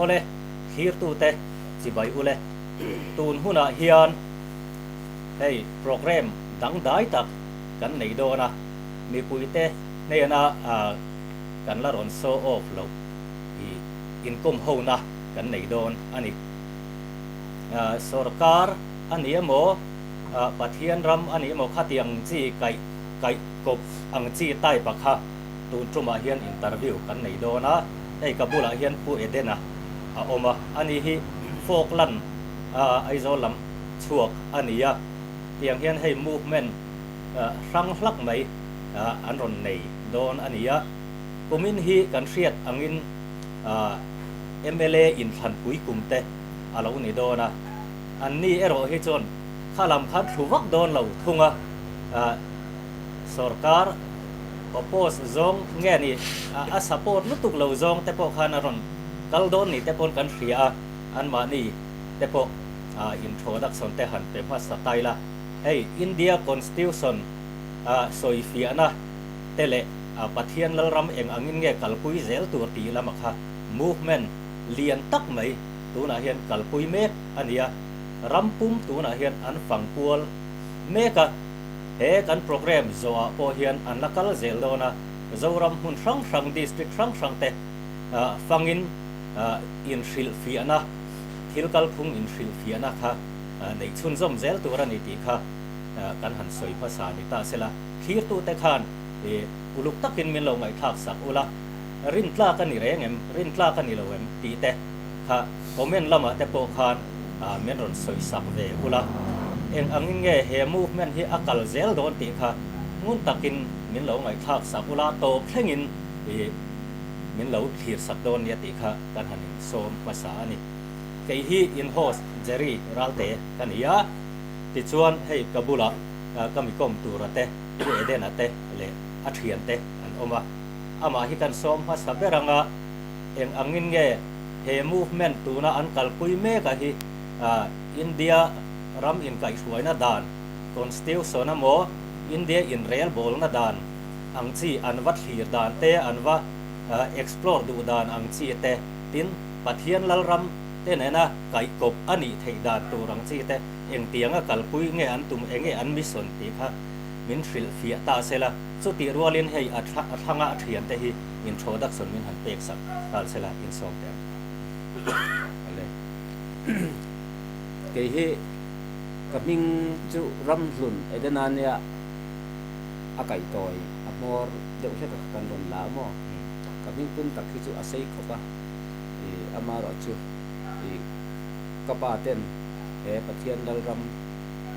Awle, thlirtute chibai ule. Tun hunah hian hei programme dangdai tak kan nei dawn a, mipuite hnena kan la rawn show off loh i inkawm hona kan nei dawn a ni. Sorkar a ni emaw, Pathian ram a ni emaw khatiang chi kaih kaih kawp ang chi type a kha tun tumah hian interview kan nei dawn a, hei ka bulah hian Pu Edena a awm a, ani hi Falkland Aizawl lam chhuak a ni a, tiang hian hei movement hrang hlak mai an rawn nei dawn a ni a, kumin hi kan hriat angin mla inthlanpui kum te a lo ni dawn a, anni erawh hi chuan kha lam khan thlu vak dawn lo thung a, sorkar oppose zawng nge ni a support lutuk lo zawng te pawh khan a rawn kal dawn ni te pawn kan hria a, anmahni te pawh introduction te han pe hmasa ta ila, hei India Constitution sawifiahna te leh Pathian Lalram eng angin nge kalpui zel tur tih lama kha movement lian tak mai tunah hian kalpui mek a ni a, ram pum tunah hian an fang kual mek a, he kan programme zawhah pawh hian an la kal zel dawn a, Zoram hmun hrang hrang district hrang hrang te fangin inhrilhfiahna thil kalphung inhrilhfiahna kha neih chhunzawm zel tur a ni tih kha kan han sawi hmasa ni ta sela, thlirtute khan uluk takin min lo ngaihthlak sak ula, rintlak a ni reng em, rintlak a ni lo em tih te kha comment lamah te pawh khan min rawn sawi sak ve ula, eng angin nge he movement hi a kal zel dawn tih kha ngun takin min lo ngaihthlak sak ula, tawp thlengin min lo thlir sak dawn nia tih kha kan han insawm hmasa a ni. Kei hi in host Jerry Ralte ka ni a, tichuan hei ka bulah ka mikawm tura te, Pu Edena te leh a thian te an awm a, amah hi kan sawm hmasa ber anga eng angin nge he movement tuna an kalpui mek a hi India ram inkaihhruaina dan, Constitution emaw India inrelbawlna dan ang chi an va thlir dan te, an va explore duh dan ang chi te, tin Pathian Lalram te nena kaihkawp a nih theih dan tur ang chi te engtianga kalpui nge an tum, enge an mission tih kha min hrilh fiah ta sela, chutih rualin hei a thlanga a thian te hi introduction min han pek sak nghal sela insawm teh ang. Ale. Kei hi ka hming chu Ramhlun Edena nia a kaihtawi a hmawr deuh hlek a kha kan rawn la a maw? Ka hming pum tak hi chu a sei khawp a, i amaherawh chu i ka pa ten he Pathian Lalram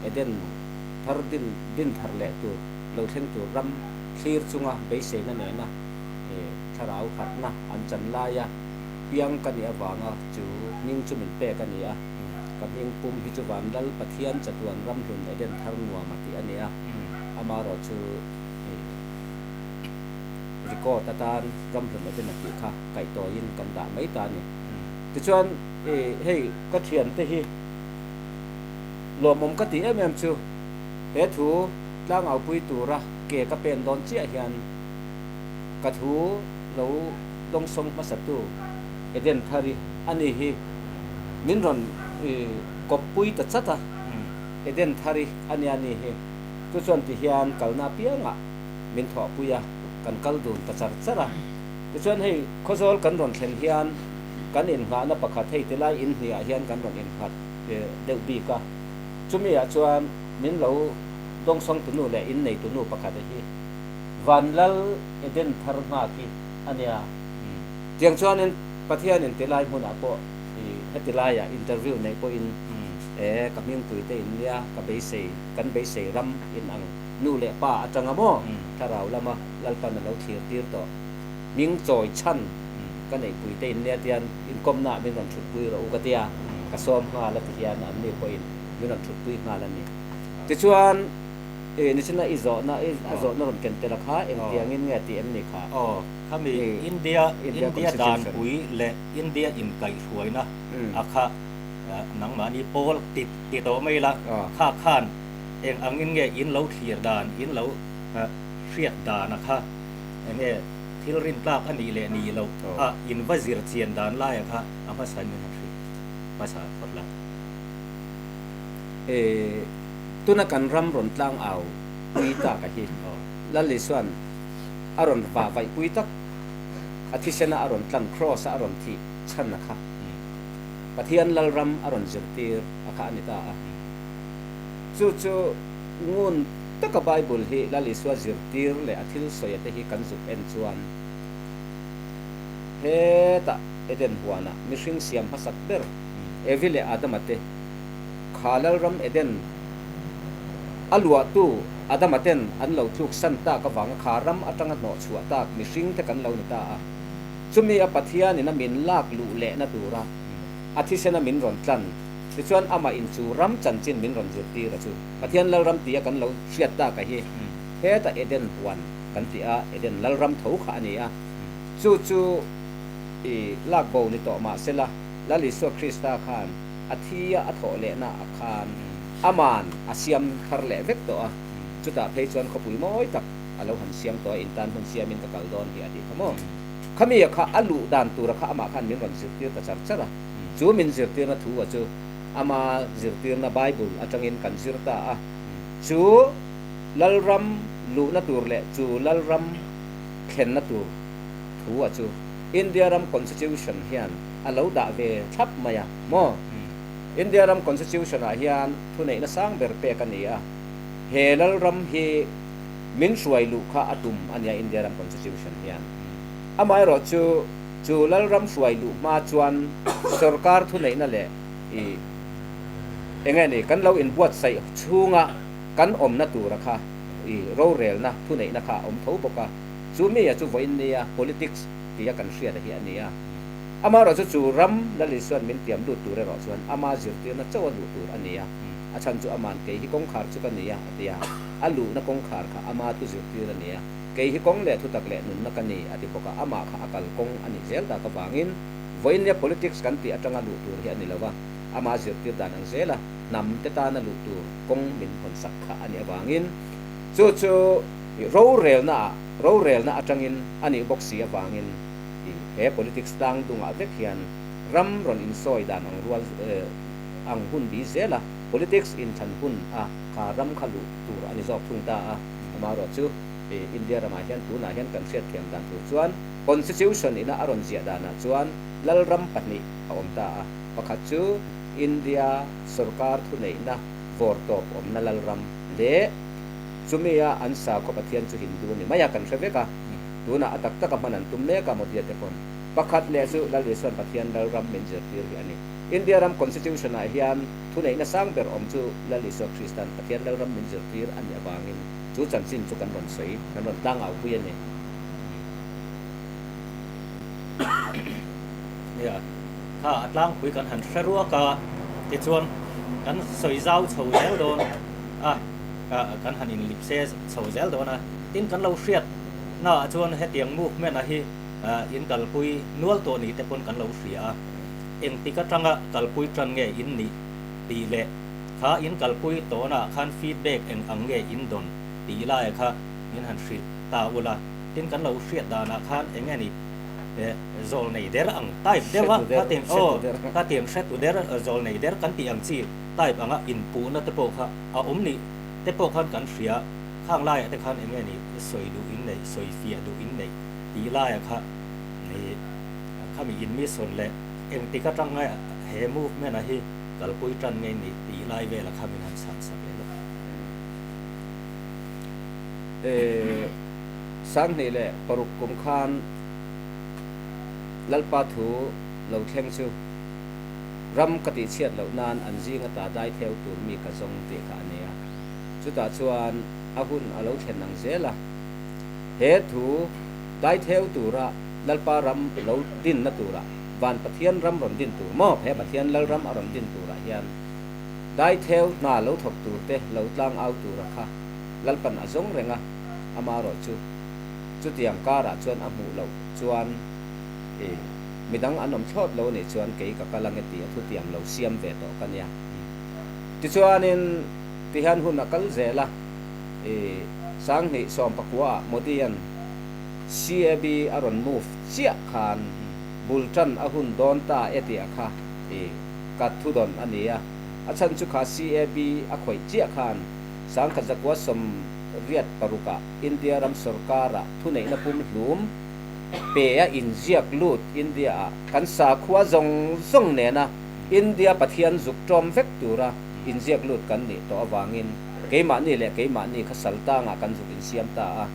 Eden thar din din thar leh tur lo thleng tur ram thlir chunga beiseina nena i thlarau harhna an chan laia piang ka nih avanga chu hming chu min pek a ni a, ka hming pum hi chu Vanlal Pathian chatuan Ramhlun Eden thar nuam a tih a ni a, amaherawh chu i record atan Ramhlun Eden a tih kha kaihtawiin kan dah mai ta a ni. Tichuan i hei ka thiante hi lawmawm ka tih em em chu he thu tlangaupui tura ke ka pen dawn chiah hian ka thu lo dawngsawng hmasatu Eden Thari a ni hi min rawn kawppui ta chat a, Eden Thari a nia ni hi chu chuan ti hian kalna apiangah min thawhpui a, kan kal dun ta char char a. Tichuan hei Khawzawl kan rawn thlen hian kan innghahna pakhat hei tilai inhniah hian kan rawn innghat deuh bik a, chumi ah chuan min lo dawngsawng tunu leh innei tunu pakhat hi Vanlal Eden thar nghak hi a nia. Tiang chuanin Pathianin tilai hmunah pawh i heti laiah interview neih pawhin e ka hmingpui te in nia ka beisei kan beisei ram in ang nu leh pa atanga maw thlarau lama Lalpan a lo thlir tir tawh hming chawi chhan ka neihpui te in nia tian inkawmna ah min rawn thutpui rawh u ka tia ka sawm nghal a ti hian anni pawhin min rawn thutpui nghal a ni. Tichuan i nichina i zawhna i a zawhna rawn ken tel a kha engtiangin nge tih em ni kha? Aw, khami India India danpui leh India inkaihhruaina a kha nangmahni pawl ti ti tawh mai ila kha khan eng angin nge in lo thlir dan in lo hriat dan a kha eng nge? thil rintlak a nih leh nih loh a in va zir chian dan laia kha a hmasa in min han hrilh hmasa phawt la. E, tuna kan ram rawn tlang au pui tak a hi Lal Isuan a rawn vah vaih pui tak, a thisena a rawn tlan Kraws a a rawn thih chhan a kha Pathian Lalram a rawn zirtir a kha a ni ta a. Chu chu ngun taka Bible hi Lal Isua zirtir leh a thil sawi te hi kan zuk en chuan hetah Eden huanah mihring siam hmasak ber Evi leh Adama te kha Lalram Eden a luahtu Adama ten an lo tluk san tak avanga kha ram atanga hnawh chhuah tak mihring te kan lo ni ta a. Chumi a Pathianin a min lak luh lehna tura a thisena min rawn tlan Tichuan amah in chu ram chanchin min rawn zirtir a chu Pathian Lalram tia kan lo hriat tak a hi heta Eden huan kan ti a, Eden Lalram tho kha a ni a, chu chu i lak bo ni tawh mah sela Lal Isua Krista khan a thi a a thawh lehna ah khan aman a siam thar leh vek tawh a, chutah phei chuan khawpui mawi tak a lo han siam tawh a, in tan hmun siamin ka kal dawn hi a tih kha maw? Khami a kha a luh dan tura kha amah khan min rawn zirtir ta char char a. Chu min zirtirna thu a chu ama zirtirna Bible atangin kan zir ta a. Chu Lalram luhna tur leh chu Lalram thlenna tur thu a chu India ram Constitution hian a lo dah ve thlap mai a maw? India ram Constitution ah hian thuneihna sang ber pek a ni a, he Lalram hi min hruai luh kha a tum a nia India ram Constitution hian. Amaherawh chu Chu Lalram hruai luh hma chuan sorkar thuneihna leh i eng nge ni kan lo inbuatsaih chhunga kan awmna tura kha i rorelna thuneihna kha a awm tho bawk a, chu mi a chu vawiin nia politics tia kan hriat a hi a ni a. Amaherawhchu chu ram Lal Isuan min tiam lut tur erawh chuan ama zirtirna chauh a luh tur a ni a, a chhan chu aman kei hi kawngkhar chu ka ni a a ti a, a luhna kawngkhar kha ama thu zirtir a ni a. Kei hi kawng leh thutak leh nunna ka ni, a ti bawk a, amah kha a kal kawng a nih zel tak avangin vawiinnia politics kan tih atanga luh tur hi a ni lo a, amah zirtir dan ang zela hnam te tana luh tur kawng min hawnsak kha a nih avangin chu chu rorelna ah rorelna atangin a nih bawk si avangin he politics tlang dungah vek hian ram rawn insawi dan ang rual ang hun bi zela politics inthlan hun a kha ram kha luh tur a ni zawk thung ta a. Amaherawh chu India ramah hian tunah hian kan hriatthiam dan tur chuan Constitution ina a rawn ziah danah chuan Lalram pahnih a awm ta a, pakhat chu India sorkar thuneihna vawrtawp awmna Lalram leh chumia an sakhaw Pathian chu Hindu a ni mai a, kan hre vek a, tunah a tak taka hman an tum mek a Modi-a te pawn. Pakhat leh chu Lal Isuan Pathian Lalram min zirtir hi a ni. India ram Constitution-ah hian Thuneihna sang ber awm chu Lal Isua Kristan Pathian Lalram min zirtir a nih avangin chu chanchin chu kan rawn sawi, kan rawn tlangaupui a ni. Nia, kha a tlangpui kan han hre ruak a, tichuan kan sawi zau chho zel dawn a, kan han inlipse chho zel dawn a, tin kan lo hriat naah chuan hetiang movement a hi in kalpui nual tawh ni te pawn kan lo hria a. Engtik atanga kalpui tan nge in nih tih leh kha in kalpui tawnah khan feedback eng ang nge in dawn tih laia kha min han hrilh ta ula, tin kan lo hriat danah khan eng nge ni zawl nei der ang type deuh a kha tiang aw kha tiang hretu der zawl nei der kan tih ang chi type anga inpuhna te pawh kha a awm nih te pawh khan kan hria khang laiah te khan eng nge ni sawi duh in neih sawi fiah duh in neih tih laia kha ni. Khami in mission leh engtik atanga he movement a hi kalpui tan ngei ni tih lai vela kha min han chhan sak leh lawk. 2006 kum khan Lalpa thu lo thleng chu ram ka tihchhiat loh nan an zing ata dai theu tur mi ka zawng tih kha a ni a. Chutah chuan a hun a lo thlen ang zel a. He thu dai theu tura Lalpa ram lo dinna turah, van Pathian ram rawn din tur maw? He Pathian Lalram a rawn din turah hian daitheu hna lo thawk tur te, lo tlang au tura kha Lalpan a zawng reng a, amarawh chu chutiang karah chuan a hmuh loh chuan i midang an awm thlawt lo nih chuan kei ka kal ange tih a thutiam lo siam ve tawh ka nia. Tichuanin tihian hun a kal zel a, i 2019 ah Modi-a'n. CAB a rawn move chiah khan bul tan a hun dawn ta e tih a kha i ka thudawn a ni a. A chhan chu kha CAB a khawih chiah khan 1986 ah India ram sorkar ah thuneihna pumhlum pe a inziak lut India ah kan sakhua zawng zawng nena India Pathian zuk tawm vek tura inziak lut kan nih tawh avangin keimahni leh keimahni kha saltangah kan zuk insiam ta a.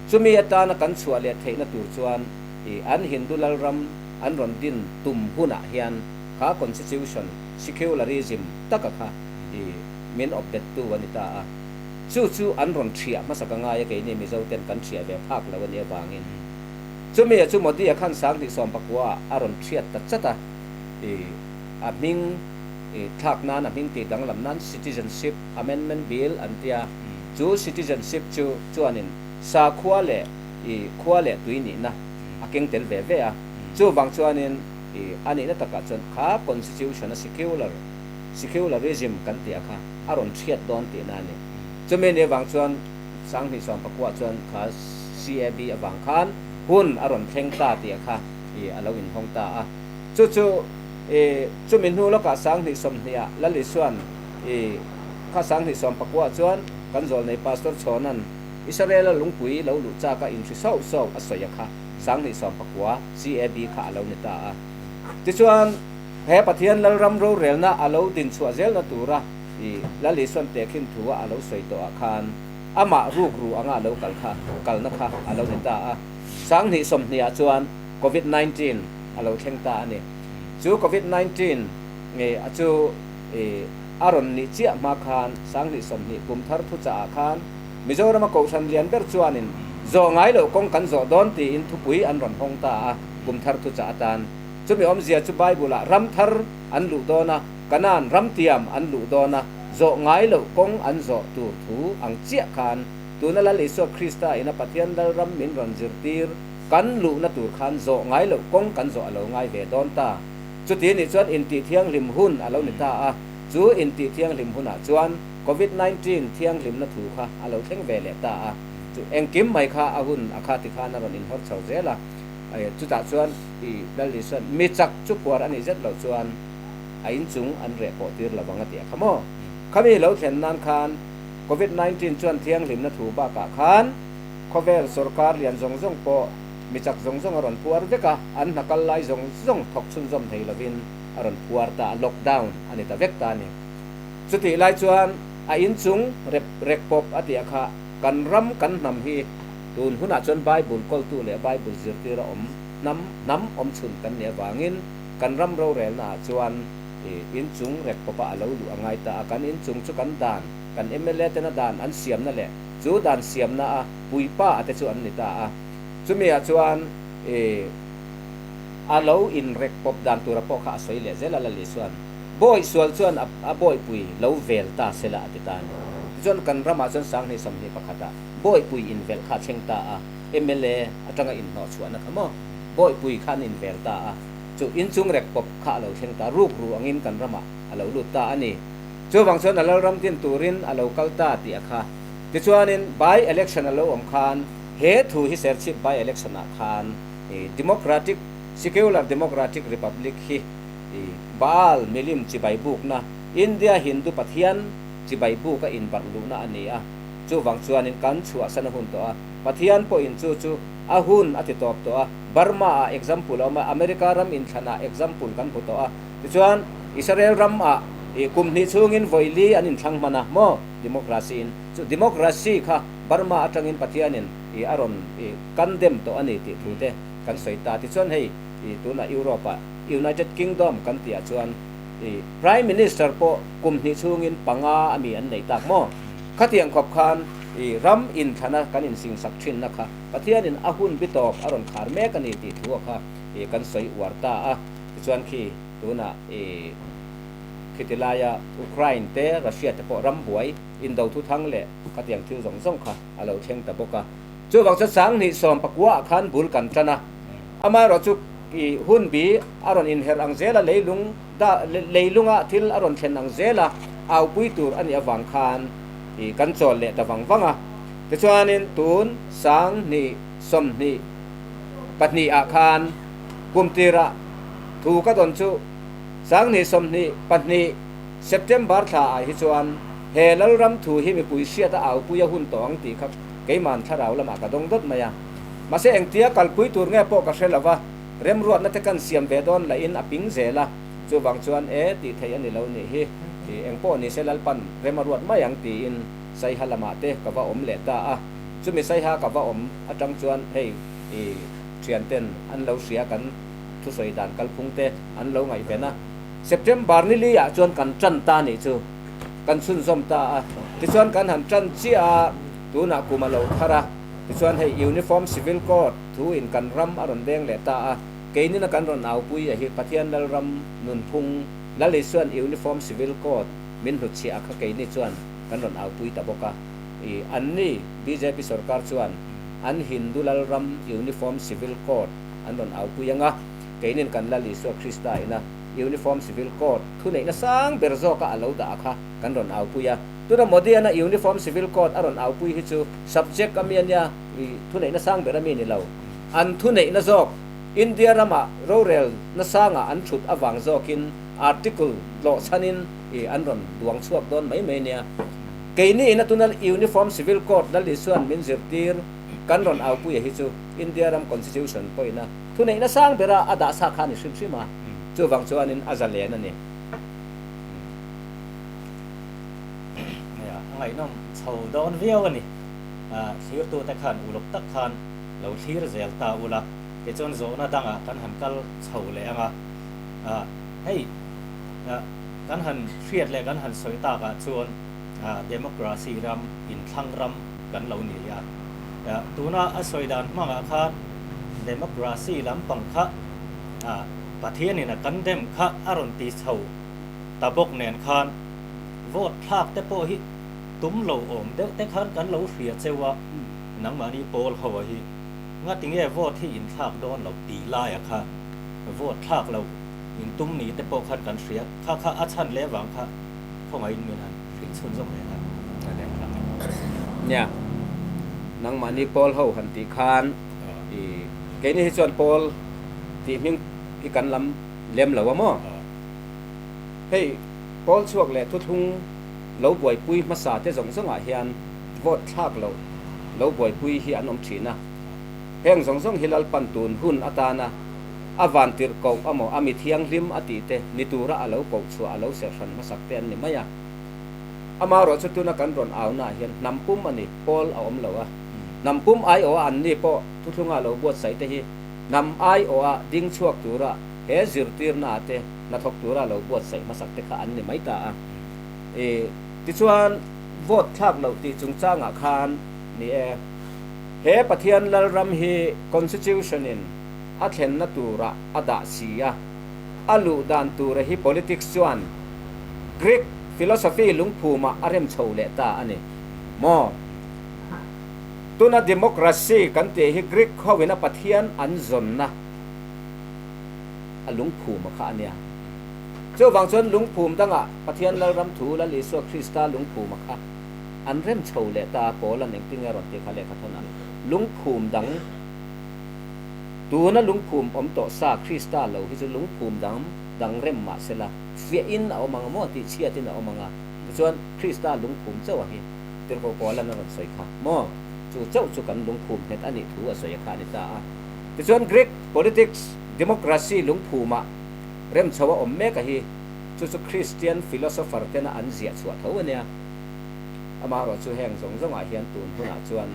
Chumi atana kan chhuah leh theihna tur chuan i an Hindu lalram an rawn din tum hunah hian kha constitution secularism taka kha i min awpbettu a ni ta a. Chu chu an rawn thiah hmasa ka ngai a keini Mizo ten kan thiah ve phak lo a nih avangin chumi a chu Modi a khan 2019 ah a rawn thiat ta chat a i a hming i thlak nan a hming tih danglam nan Citizenship Amendment Bill an tia chu citizenship chu chuanin sakhua leh i khua leh tui nihna a keng tel ve ve a chuvang chuanin i a nihna takah chuan kha constitution a secular secularism kan tih a kha a rawn hriat dawn tihna a ni. Chumi ni avang chuan 2019 chuan kha CAB avang khan hun a rawn thleng ta tih a kha i a lo inhawng ta a. Chu chu i chumi hnu lawkah 2020 ah Lal Isua'n i kha 2019 chuan kan zawlnei Pastor Chhawna'n Israel-a lungpui lo luh chak a inhri sauh sauh a sawi a kha 2019 CAB kha a lo ni ta a. Tichuan. He Pathian Lalram rorelna a lo dinchhuah zelna tura i Lal Isuan tehkhin thua a lo sawi tawhah khan amah rukru anga a lo kal kha kalna kha a lo ni ta a. 2020 ah chuan Covid 19 a lo thleng ta a ni. Chu Covid 19 nge a chu i a rawn nih chiah hma khan 2020 kum thar thuchah ah khan Mizorama Kohhran lian ber chuanin zawh ngai loh kawng kan zawh dawn tiin thupui an rawn hawng ta a kum thar thuchah atan. Chumi awmzia chu Bible-ah ram thar an luh dawn a, Kanaan ram tiam an luh dawn a, zawh ngai loh kawng an zawh tur thu ang chiah khan tuna Lal Isua Krista ina Pathian Lalram min rawn zirtir kan luhna tur khan zawh ngai loh kawng kan zawh a lo ngai ve dawn ta. Chuti nih chuan intihthianghlim hun a lo ni ta a, chu intihthianghlim hunah chuan Covid 19 thianghlimna thu kha a lo thleng ve leh ta a, chu engkim mai kha a hun a kha tikhan a rawn inhawr chho zel a. Chutah chuan i Lal Isuan mi chak chu phuar a nih zet loh chuan a inchung an reh pawh tir lo vang a ti a kha maw? Khami lo thlen nan khan Covid 19 chuan thianghlimna thu bakah khan khawvel sawrkar lian zawng zawng pawh mi chak zawng zawng a rawn phuar vek a, an hna kal lai zawng zawng thawk chhunzawm thei lovin a rawn phuar ta a, lockdown a ni ta vek ta a ni. Chutih lai chuan a inchung rep rek pawp a ti a kha kan ram kan hnam hi Tun hunah chuan Bible kawltu leh Bible zirtir a awm hnam hnam awm chhun kan nih avangin kan ram rorelnaah chuan inchung rek pawpa a lo luh a ngai ta a, kan inchung chu kan dan, kan mla tena dan an siamna leh chu dan siamna a puipa a te chu an ni ta a. Chumi ah chuan a lo inrek pawp dan tura pawh kha a sawi leh zel a, Lal Isua'n Bawi sual chuan a bawipui lo vel ta sela a ti ta a ni. Tichuan kan ramah chuan 2021 ah Bawihpui invelh kha a thleng ta a, mla atanga inhnawh chhuahna kha maw Bawihpui kha an invel ta a, chu inchung rek pawp kha a lo thleng ta, rukru angin kan ramah a lo lut ta a ni. Chuvang chuan a lalram din turin a lo kal ta tih a kha. Tichuanin by election a lo awm khan he thu hi Serchhip by election ah khan Democratic, Secular Democratic Republic hi Baal milim chibai bukna, India Hindu Pathian chibai buka inbarh luhna a ni a. Chuvang chuanin kan chhuahsan a hun tawh a, Pathian pawhin chu chu a hun a ti tawp tawh a, Burma ah example a awm a, America ram inthlanah example kan hmu tawh a, tichuan Israel ram ah ih kum hnih chhungin vawi li an inthlang hman a maw democracy in, chu democracy kha Burma atangin Pathianin ih a rawn ih condemn tawh a ni tih thu te kan sawi ta, tichuan hei ih tunah Europe ah United Kingdom kan tih ah chuan ih Prime Minister pawh kum hnih chhungin panga a mi an nei tak maw? Khatiang khawp khan i ram inthlana kan insingsak thinna kha Pathianin a hun bi tawp a rawn khar mek a ni tih thu a kha i kan sawi uar ta a. Tichuan khi tunah i khiti laia Ukraine te Russia te pawh ram buai indo thuthang leh khatiang thil zawng zawng kha a lo thleng ta bawk a. Chuvang chuan 2019 ah khan bul kan tan a. Amaherawhchu i hun bi a rawn inherh ang zel a leilung Dah leilunga thil a rawn thlen ang zel a, aupui tur a nih avang khan i kan chawl leh ta vang vang a. Tichuanin tun 2025 pahnih ah khan kum tirah thu ka dawn chu 2022 September thla ah hi chuan he Lalram thu hi mipui hriat a aupui a hun tawh ang tih kha keiman thlarau lamah ka dawng dawt mai a. Mahse engtia kalpui tur nge pawh ka hre lo va, remruatna te kan siam ve dawn lahin a ping zel a, chuvang chuan e tih theih a ni lo nih hi, engpawh ni se Lalpan rem a ruat mai ang tiin Saiha lamah te ka va awm leh ta a, chumi Saiha ka va awm atang chuan hei i thianten an lo hria kan thusawi dan kalphung te an lo ngaihven a, September ni li ah chuan kan tan ta nih chu kan chhunzawm ta a, tichuan kan han tan chiah a, tunah kum a lo thar a. Tichuan hei Uniform Civil Code thu in kan ram a rawn veng leh ta a, keinina kan rawn aupui a hi Pathian Lalram nunphung Lal Isuan Uniform Civil Code min hnutchhiah a kha keini chuan kan rawn aupui ta bawk a. I anni bjp sorkar chuan an Hindu Lalram Uniform Civil Code an rawn aupui anga, keinin kan Lal Isua Krista ina Uniform Civil Code thuneihna sang ber zawka a lo dah a kha kan rawn aupui a. Tuna Modi-ana Uniform Civil Code a rawn aupui hi chu subject a mi a nia, i thuneihna sang ber a mi ni lo. An thuneihna zawk India rama rorelna sanga an thut avang zawkin article tlawh chhanin i an rawn duang chhuak dawn mai mai nia. Keini ina tuna Uniform Civil Code Lal Isuan min zirtir kan rawn aupui a hi chu India ram Constitution pawhina thuneihna sang bera a dah sa kha a ni hrim hrim a, chuvang chuanin a zalen a ni. Nia, a ngaihnawm chho dawn viau a ni. Thlirtute khan uluk tak khan lo thlir zel ta ula, tichuan zawhna dangah kan han kal chho leh ang a. Hei, kan han hriat leh kan han sawi takah chuan democracy ram, inthlang ram kan lo ni a. Tuna a sawi dan hmangah khan democracy lampang kha Pathianin a condemn kha a rawn ti chho ta bawk nen khan vote thlak te pawh hi tum lo awm deuh te khan kan lo hria cheu a, nangmahni pawl ho a hi ngati nge vote hi in thlak dawn lo tih laia kha vote thlak lo in tum ni te pawh khan kan hria kha kha a chhan leh vang kha khawngaihin min han hrilh chhun zawk leh a. Nia, nangmahni pawl ho han tih khan i keini hi chuan pawl tih hming hi kan lam lem lo a maw? Hei pawl chhuak leh thuthlung lo buaipui hmasa te zawng zawngah hian vote thlak loh lo buaipui hi an awm thin a. Heng zawng zawng hi Lalpan tun hun atana a vantirh koh amaw a mi thianghlim a tih te ni tura a lo koh chhuah a lo serh hran hmasak te an ni mai a. Amaherawh chu tuna kan rawn aunaah hian hnam pum a ni, pawl a awm lo a. Hnam pum aiawha an ni pawh thuthlunga lo buatsaih te hi hnam aiawha ding chhuak tura he zirtirnaah te hnathawk tura lo buatsaih hmasak te kha an ni mai ta a. I tichuan vote thlak loh tih chungchangah khan ni e, he Pathian Lalram hi Constitution in a thlenna tura a dah si a, a luh dan tura hi politics chuan Greek philosophy lungphumah a rem chho leh ta a ni maw? Tuna democracy kan tih hi Greek hoin a Pathian an zawnna a lungphum a kha a nia. Chuvang chuan lungphum dangah Pathian Lalram thu Lal Isua Krista lungphum a kha an rem chho leh ta a, Paul-a'n engtin nge a rawn tih kha lehkha thawnah lungphum dang tuna lungphum awm tawh sa Krista lo hi chu lungphum dang dang rem mah sela fiahin a awm ang maw tih chhiatin a awm ang a, tichuan Krista lungphum chauh a hi Tirhkoh Paul-a'n a rawn sawi kha maw chu chauh chu kan lungphum nghet a nih thu a sawi a kha a ni ta a. Tichuan Greek politics democracy lungphumah remchho a awm mek a hi, chu chu Christian philosopher tena an ziah chhuah tho a nia. Amaherawh chu heng zawng zawngah hian tun hunah chuan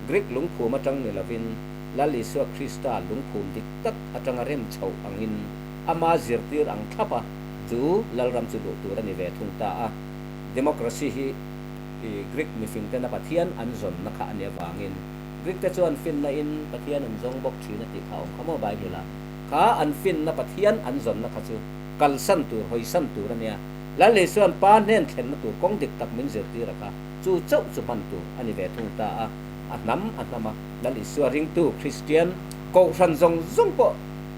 Greek lungphum atang ni lovin Lal Isua Krista lungphum dik tak atanga remchho angin ama zirtir ang thlap a, chu Lalram chu luh tur a ni ve thung ta a. Democracy hi Greek mifing tena Pathian an zawnna kha a nih avangin Greek te chuan finna in Pathian an zawng bawk thin a tih kha a awm kha maw Bible ah? Kha an finna Pathian an zawnna kha chu kalsan tur, hawisan tur a nia. Lal Isua'n Pa hnen thlenna tur kawng dik tak min zirtir a kha chu chauh chu hman tur a ni ve thung ta a. A hnam a hnam a, Lal Isua ringtu Kristian kohhran zawng zawng pawh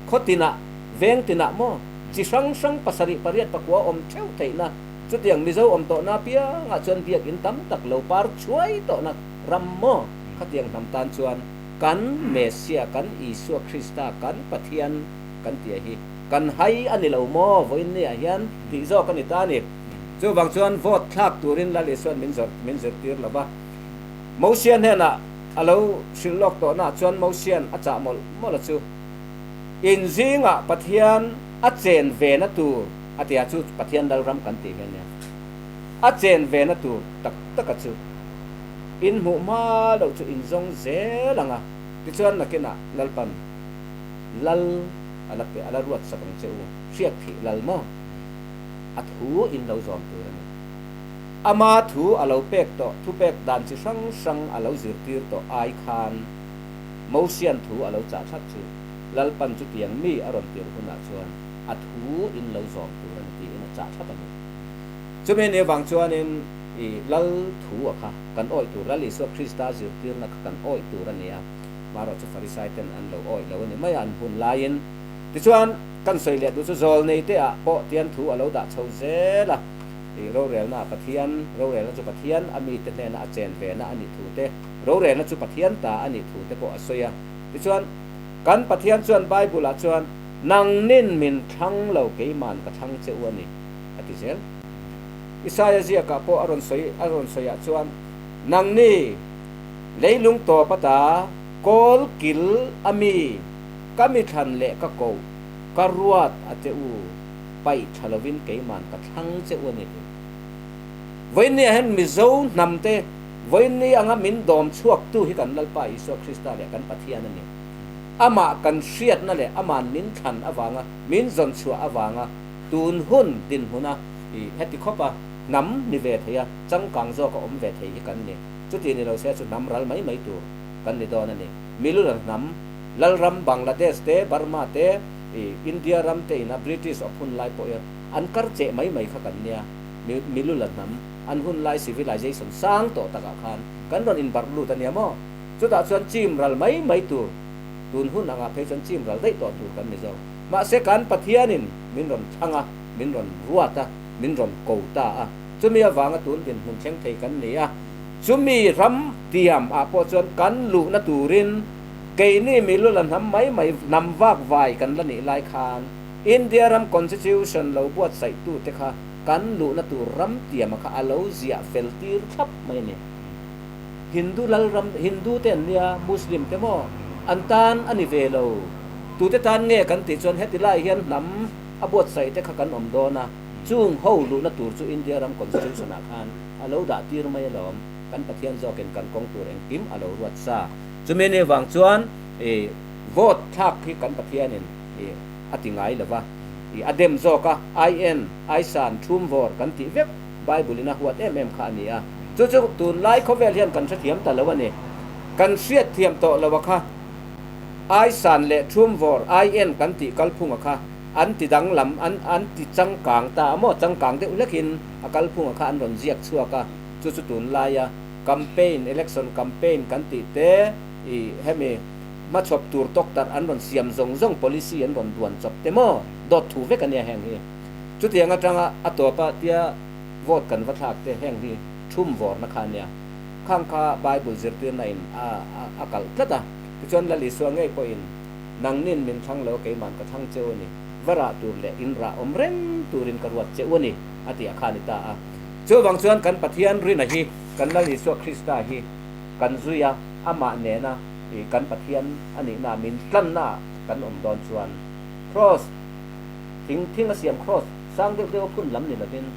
khaw tinah, veng tinah maw chi hrang hrang pasarih pariat pakua awm theuh theihna chutiang Mizo awm tawhna apiangah chuan biakinn tam tak lo par chhuai tawhna ram maw? Khatiang hnam tan chuan Kan Messiah, kan Isua Krista, kan Pathian kan tih hi kan hai a ni lo maw vawiin ni ah hian tih zawk a ni ta a ni. Chuvang chuan vote thlak turin Lal Isua'n min zawrh min zirtir lo va. Mosia hnenah a lo hrilh lawk tawhnaah chuan Mosia'n a chah mawlh mawlh a chu. In zingah Pathian a chen vena tur a ti a, chu Pathian Lalram kan tih hi a nia. A chen vena tur tak taka chu in hmuh hma loh chu in zawng zel ang a, tichuan nakinah Lalpan Lal a la pe a la ruat sak ang che u, hriat thih Lal maw? A thu in lo zawm tur a ni. Ama thu a lo pek tawh, thupek dan chi hrang hrang a lo zirtir tawh ai khan Mosian thu a lo chah thlap chu Lalpan chutiang mi a rawn tir hunah chuan a thu in lo zawm tur a ni tiin a chah thlap a ni. Chumi ni avang chuanin i Lal thu a kha kan awih tur, Lal Isua Krista zirtirna kha kan awih tur a ni a, marawh chu Farisai ten an lo awih lo a ni mai a an hun laiin. Tichuan, kan sawi leh duh chu zawlnei te ah pawh tian thu a lo dah chho zel a, i rorelna ah Pathian, rorelna chu Pathian a mite hnena a chen vena a nih thu te, rorelna chu Pathian ta a nih thu te pawh a sawi a. Tichuan, kan Pathian chuan Bible ah chuan, Nangnin min thlang lo, keiman ka thlang che u a ni, a ti zel. Isaia ziakah pawh a rawn sawi a rawn sawiah chuan, Nangni, leilung tawp ata kawl kil a mi, ka mi thlan leh ka koh, ka ruat a che u, paih tha lovin keiman ka thlang che u a ni ti. Vawiinniah hian Mizo hnamte vawiinni anga min dawm chhuaktu hi kan Lalpa Isua Krista leh kan Pathian a ni. Amah kan hriatna leh ama'n min thlan avanga min zawn chhuah avanga tun hun dinhmuna i heti khawpa hnam ni ve thei a, changkang zawka awm ve thei hi kan ni. Chuti ni lo se chu hnam ral mai mai tur kan ni dawn a ni. Milula hnam, Lalram, Bangladesh te, Burma te, i India ram te ina British awp hun lai pawh i an kar cheh mai mai kha kan nia. Milula hnam, an hun lai civilization sang tawh takah khan kan rawn inbarh lut a nia maw? Chutah chuan chim ral mai mai tur, tun hun angah phei chuan chim ral daih tawh tur kan ni zawk. Mahse kan Pathianin min rawn thlang a, min rawn ruat a, min rawn ko ta a. Chumi avanga tun dinhmun thleng thei kan ni a. Chumi ram tiam ah pawh chuan kan luhna turin keini milu la hnam mai mai, hnam vak vai kan la nih lai khan India ram Constitution lo buatsaih tute kha kan luhna tur ram tiam kha a lo ziah fel tir thlap mai a ni. Hindu lalram, Hindu te an nia, Muslim te maw? An tan a ni ve lo. Tute tan nge kan tih chuan heti lai hian hnam a buatsaih te kha kan awm dawn a, chung ho luhna tur chu India ram Constitution ah khan a lo dah tir mai alawm. Kan Pathian zawkin kan kawng tur engkim a lo ruat sa. Chumi ni vang chuan i vote thlak hi kan Pathianin i a ti ngai lo va, i a dem zawk a, IN, Aisan, Thumvawr kan tih vek Bible in a huat em em kha a ni a, chu chu tunlai khawvel hian kan hrethiam ta lo a ni. Kan hriatthiam tawh lo a kha Aisan leh Thumvawr, IN, kan tih kalphunga kha an ti danglam, an an ti changkang ta a maw, changkang deuh hlekin a kalphunga kha an rawn ziak chhuak a, chu chu tunlaia campaign, election campaign kan tih te i hemi hmachhawp tur tawktarh an rawn siam zawng zawng policy an rawn duan chawp te maw, dawt thu vek a nia heng hi. Chutiang atanga a tawpa tia vote kan va thlak te heng hi thum vawrna kha a nia. Khang kha Bible zirtirna in a a kalh tlat a. Tichuan Lal Isua ngei pawhin nangnin min thlang lo keiman ka thlang cheu a ni, va rah tur leh in rah awm reng turin ka ruat cheu a ni a tih a kha a ni ta a. Chuvang chuan kan Pathian rina hi kan Lal Isua Krista hi kan zui a, amah nena i kan Pathian a nihna min tlanna ah kan awm dawn chuan Kraws Thing thing a siam cross sang deuh deuh a phun lam ni lovin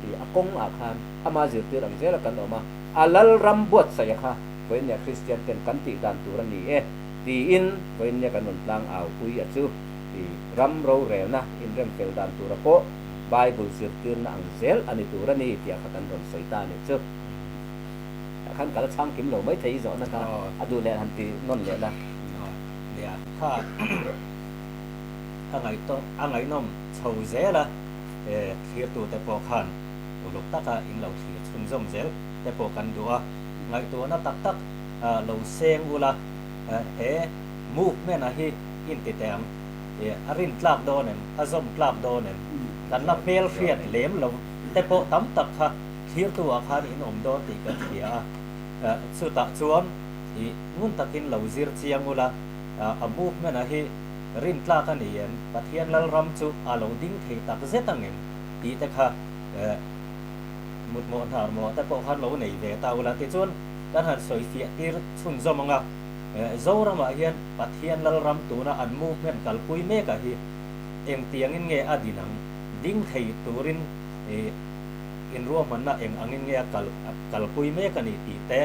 i a kawng ah khan ama zirtir ang zela kan awm a, a lal ram buatsaih a kha vawiinnia Kristian ten kan tih dan tur a ni e tiin vawiinnia kan rawn tlang au pui a chu i ram rorelna inrem fel dan tura pawh Bible zirtirna ang zel a ni tur a ni tih a kha kan rawn sawi ta a nih chu. Tah khan ka la chhang kim lo mai thei i zawhna kha a duh leh han ti nawn leh la. Nia kha. A ngaihtaw a ngaihnawm chho zel a, e thlirtute pawh khan uluk taka in lo thlir chhunzawm zel te pawh kan duh a, ngaihtuahna tak tak lo seng ula, he movement a hi inti teh ang, e a rin tlak dawn em, a zawm tlak dawn em, kan la hmel hriat lem lo te pawh tam tak kha thlirtu ah khan in awm dawn tih kan hria a, chutah chuan. I ngun takin lo zir chiang ula, a movement a hi rintlak a ni em? Pathian Lalram chu a lo ding thei tak zet ang em? tih te kha mutmawh hnar mawh te pawh khan lo nei ve ta ula. Tichuan kan han sawi fiah tir chhunzawm ang a, Zoramah hian Pathian Lalram tuna an movement kalpui mekah hi engtiangin nge a din ang? Ding thei turin inruahmanna eng angin nge a kal kalpui mek a nih tih te,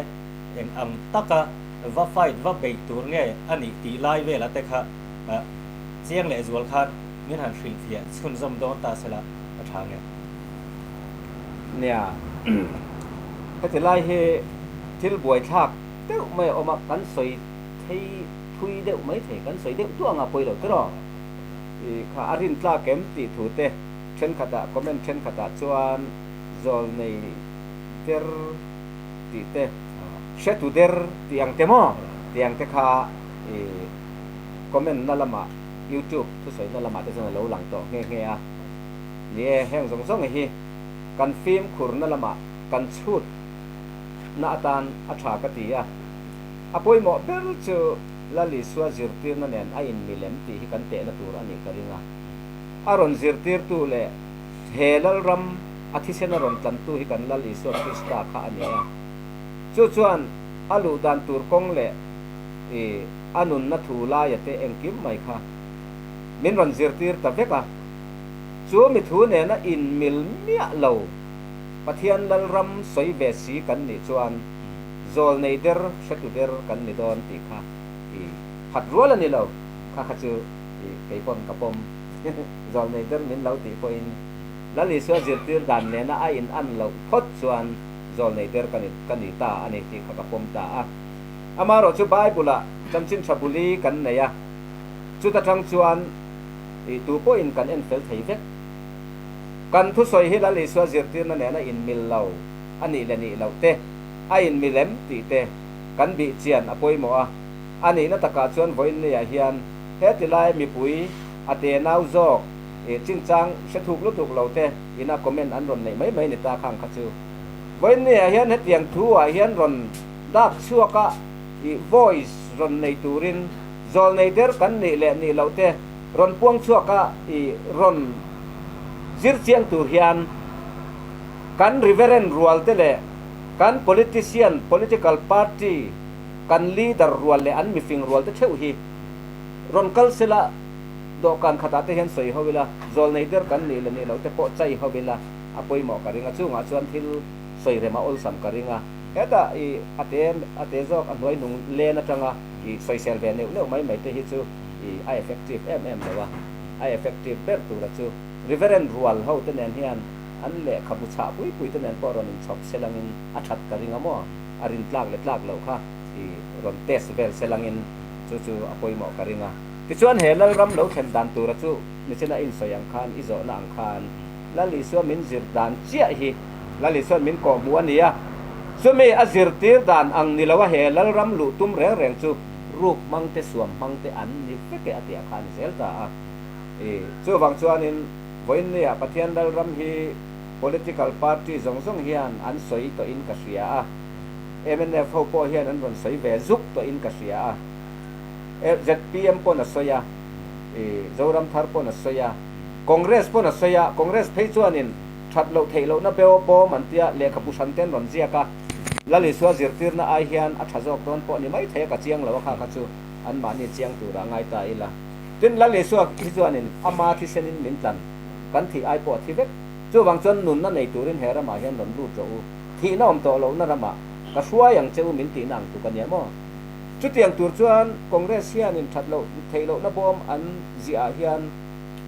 eng ang taka va fight va beih tur nge a nih tih lai vela te kha chiang leh zual khan min han hrilhfiah chhunzawm dawn ta sela a tha nge? Nia, heti lai hi thil buaithlak deuh mai a awm a, kan sawi thei thui deuh mai thei, kan sawi deuh duah anga pawi lo tiraw? I kha a rintlak em tih thu te thenkhatah comment thenkhatah chuan zawlnei der tih te, hretu der tih ang te maw tih ang te kha i comment na lamah youtube thusawi na lamah te chuan a lo lang tawh nghe nghe a. Ni e, heng zawng zawng hi kan fimkhur na lamah kan chhut na atan a tha ka ti a. A pawimawh ber chu Lal Isua zirtirna nen a inmilem tih hi kan tehna tur a nih ka ring a. A rawn zirtirtu leh he Lalram a thisen a rawn tlantu hi kan Lal Isua Krista kha a ni a. Chu chuan a luh dan tur kawng leh i a nunna thu laia te engkim mai kha min rawn zirtir ta vek a. Chu mi thu nena inmil miah lo Pathian Lalram sawi ve si kan nih chuan Zawlnei der, hretu der kan ni dawn tih kha i phat rual a ni lo. Kha kha chu i kei pawn ka pawm. Zawlnei der min lo tih pawhin Lal Isua zirtir dan nena a in an loh phawt chuan zawlnei der ka ni ka ni ta a ni tih kha ka pawm ta a. Amaherawh chu Bible-ah chanchin tha buli kan nei a, chuta tang chuan i tu pawhin kan en fel thei vek. Kan thusawi hi Lal Isua zirtirna nena inmil lo a nih leh nih loh te, a inmil em tih te kan bih chian a pawimawh a, a nihna takah chuan vawiinniah hian heti lai mipui a tenau zawk ih chinchang hre thuk lutuk lo te ina comment an rawn neih mai mai ni ta khang kha chu. Vawiinniah hian hetiang thu ah hian rawn dak chhuak a ih voice rawn nei turin zawlnei der kan nih leh nih loh te rawn puang chhuak a ih rawn zir chiang tur hian Kan Reverend rual te leh kan politician, political party, kan leader rual leh an mifing rual te theuh hi rawn kal sela dawhkan khatah te hian sawi ho ila, zawlnei der kan nih leh nih loh te pawh chai ho ila a pawimawh ka ring a, chungah chuan thil sawi rem a awlsam ka ring a, hetah i a te a te zawk a hnuai hnung len atanga i sawisel ve neuh neuh mai mai te hi chu i a effective em em lo a, a effective ber tura chu Reverend rual ho te nen hian An lehkhabu chhah pui pui te nen pawh rawn inchhawp selangin a that ka ring a maw? A rin tlak leh tlak loh kha i rawn test vel selangin chu chu a pawimawh ka ring a. Tichuan he Lalram lo thlen dan tura chu nichina insawi ang khan i zawhna ang khan Lal Isua min zir dan chiah hi Lal Isua'n min kawhhmuh a ni a, chumi a zirtir dan ang ni loa he Lalram luh tum reng reng chu ruk hmang te suam hmang te an ni vek e a tih ah khan zel ta a. I chuvang chuanin Vawiinnia Pathian Lalram hi political party zawng zawng hian an sawi tawhin ka hria a, mnf ho pawh hian an rawn sawi ve zuk tawhin ka hria a, zpm pawn a sawi a, Zoram Thar pawn a sawi a, Congress pawn a sawi a, Congress phei chuanin that loh theih lohna beo bawm an tia lehkhabu hran te an rawn ziak a, Lal Isua zirtirna ai hian a tha zawk dawn pawh ni maithei a ka chiang lo a kha kha chu anmahni chiang turah ngai ta ila. Tin, Lal Isua hi chuanin ama thisenin min tlan, kan thih ai pawh a thi vek. Chuvang chuan nunna nei turin he ramah hian rawn lut rawh u, thihna awm tawh lohna ramah ka hruai ang che u min tihna ang tuk a nia maw? Chutiang tur chuan Congress hianin that loh theih lohna bawm an ziah ah hian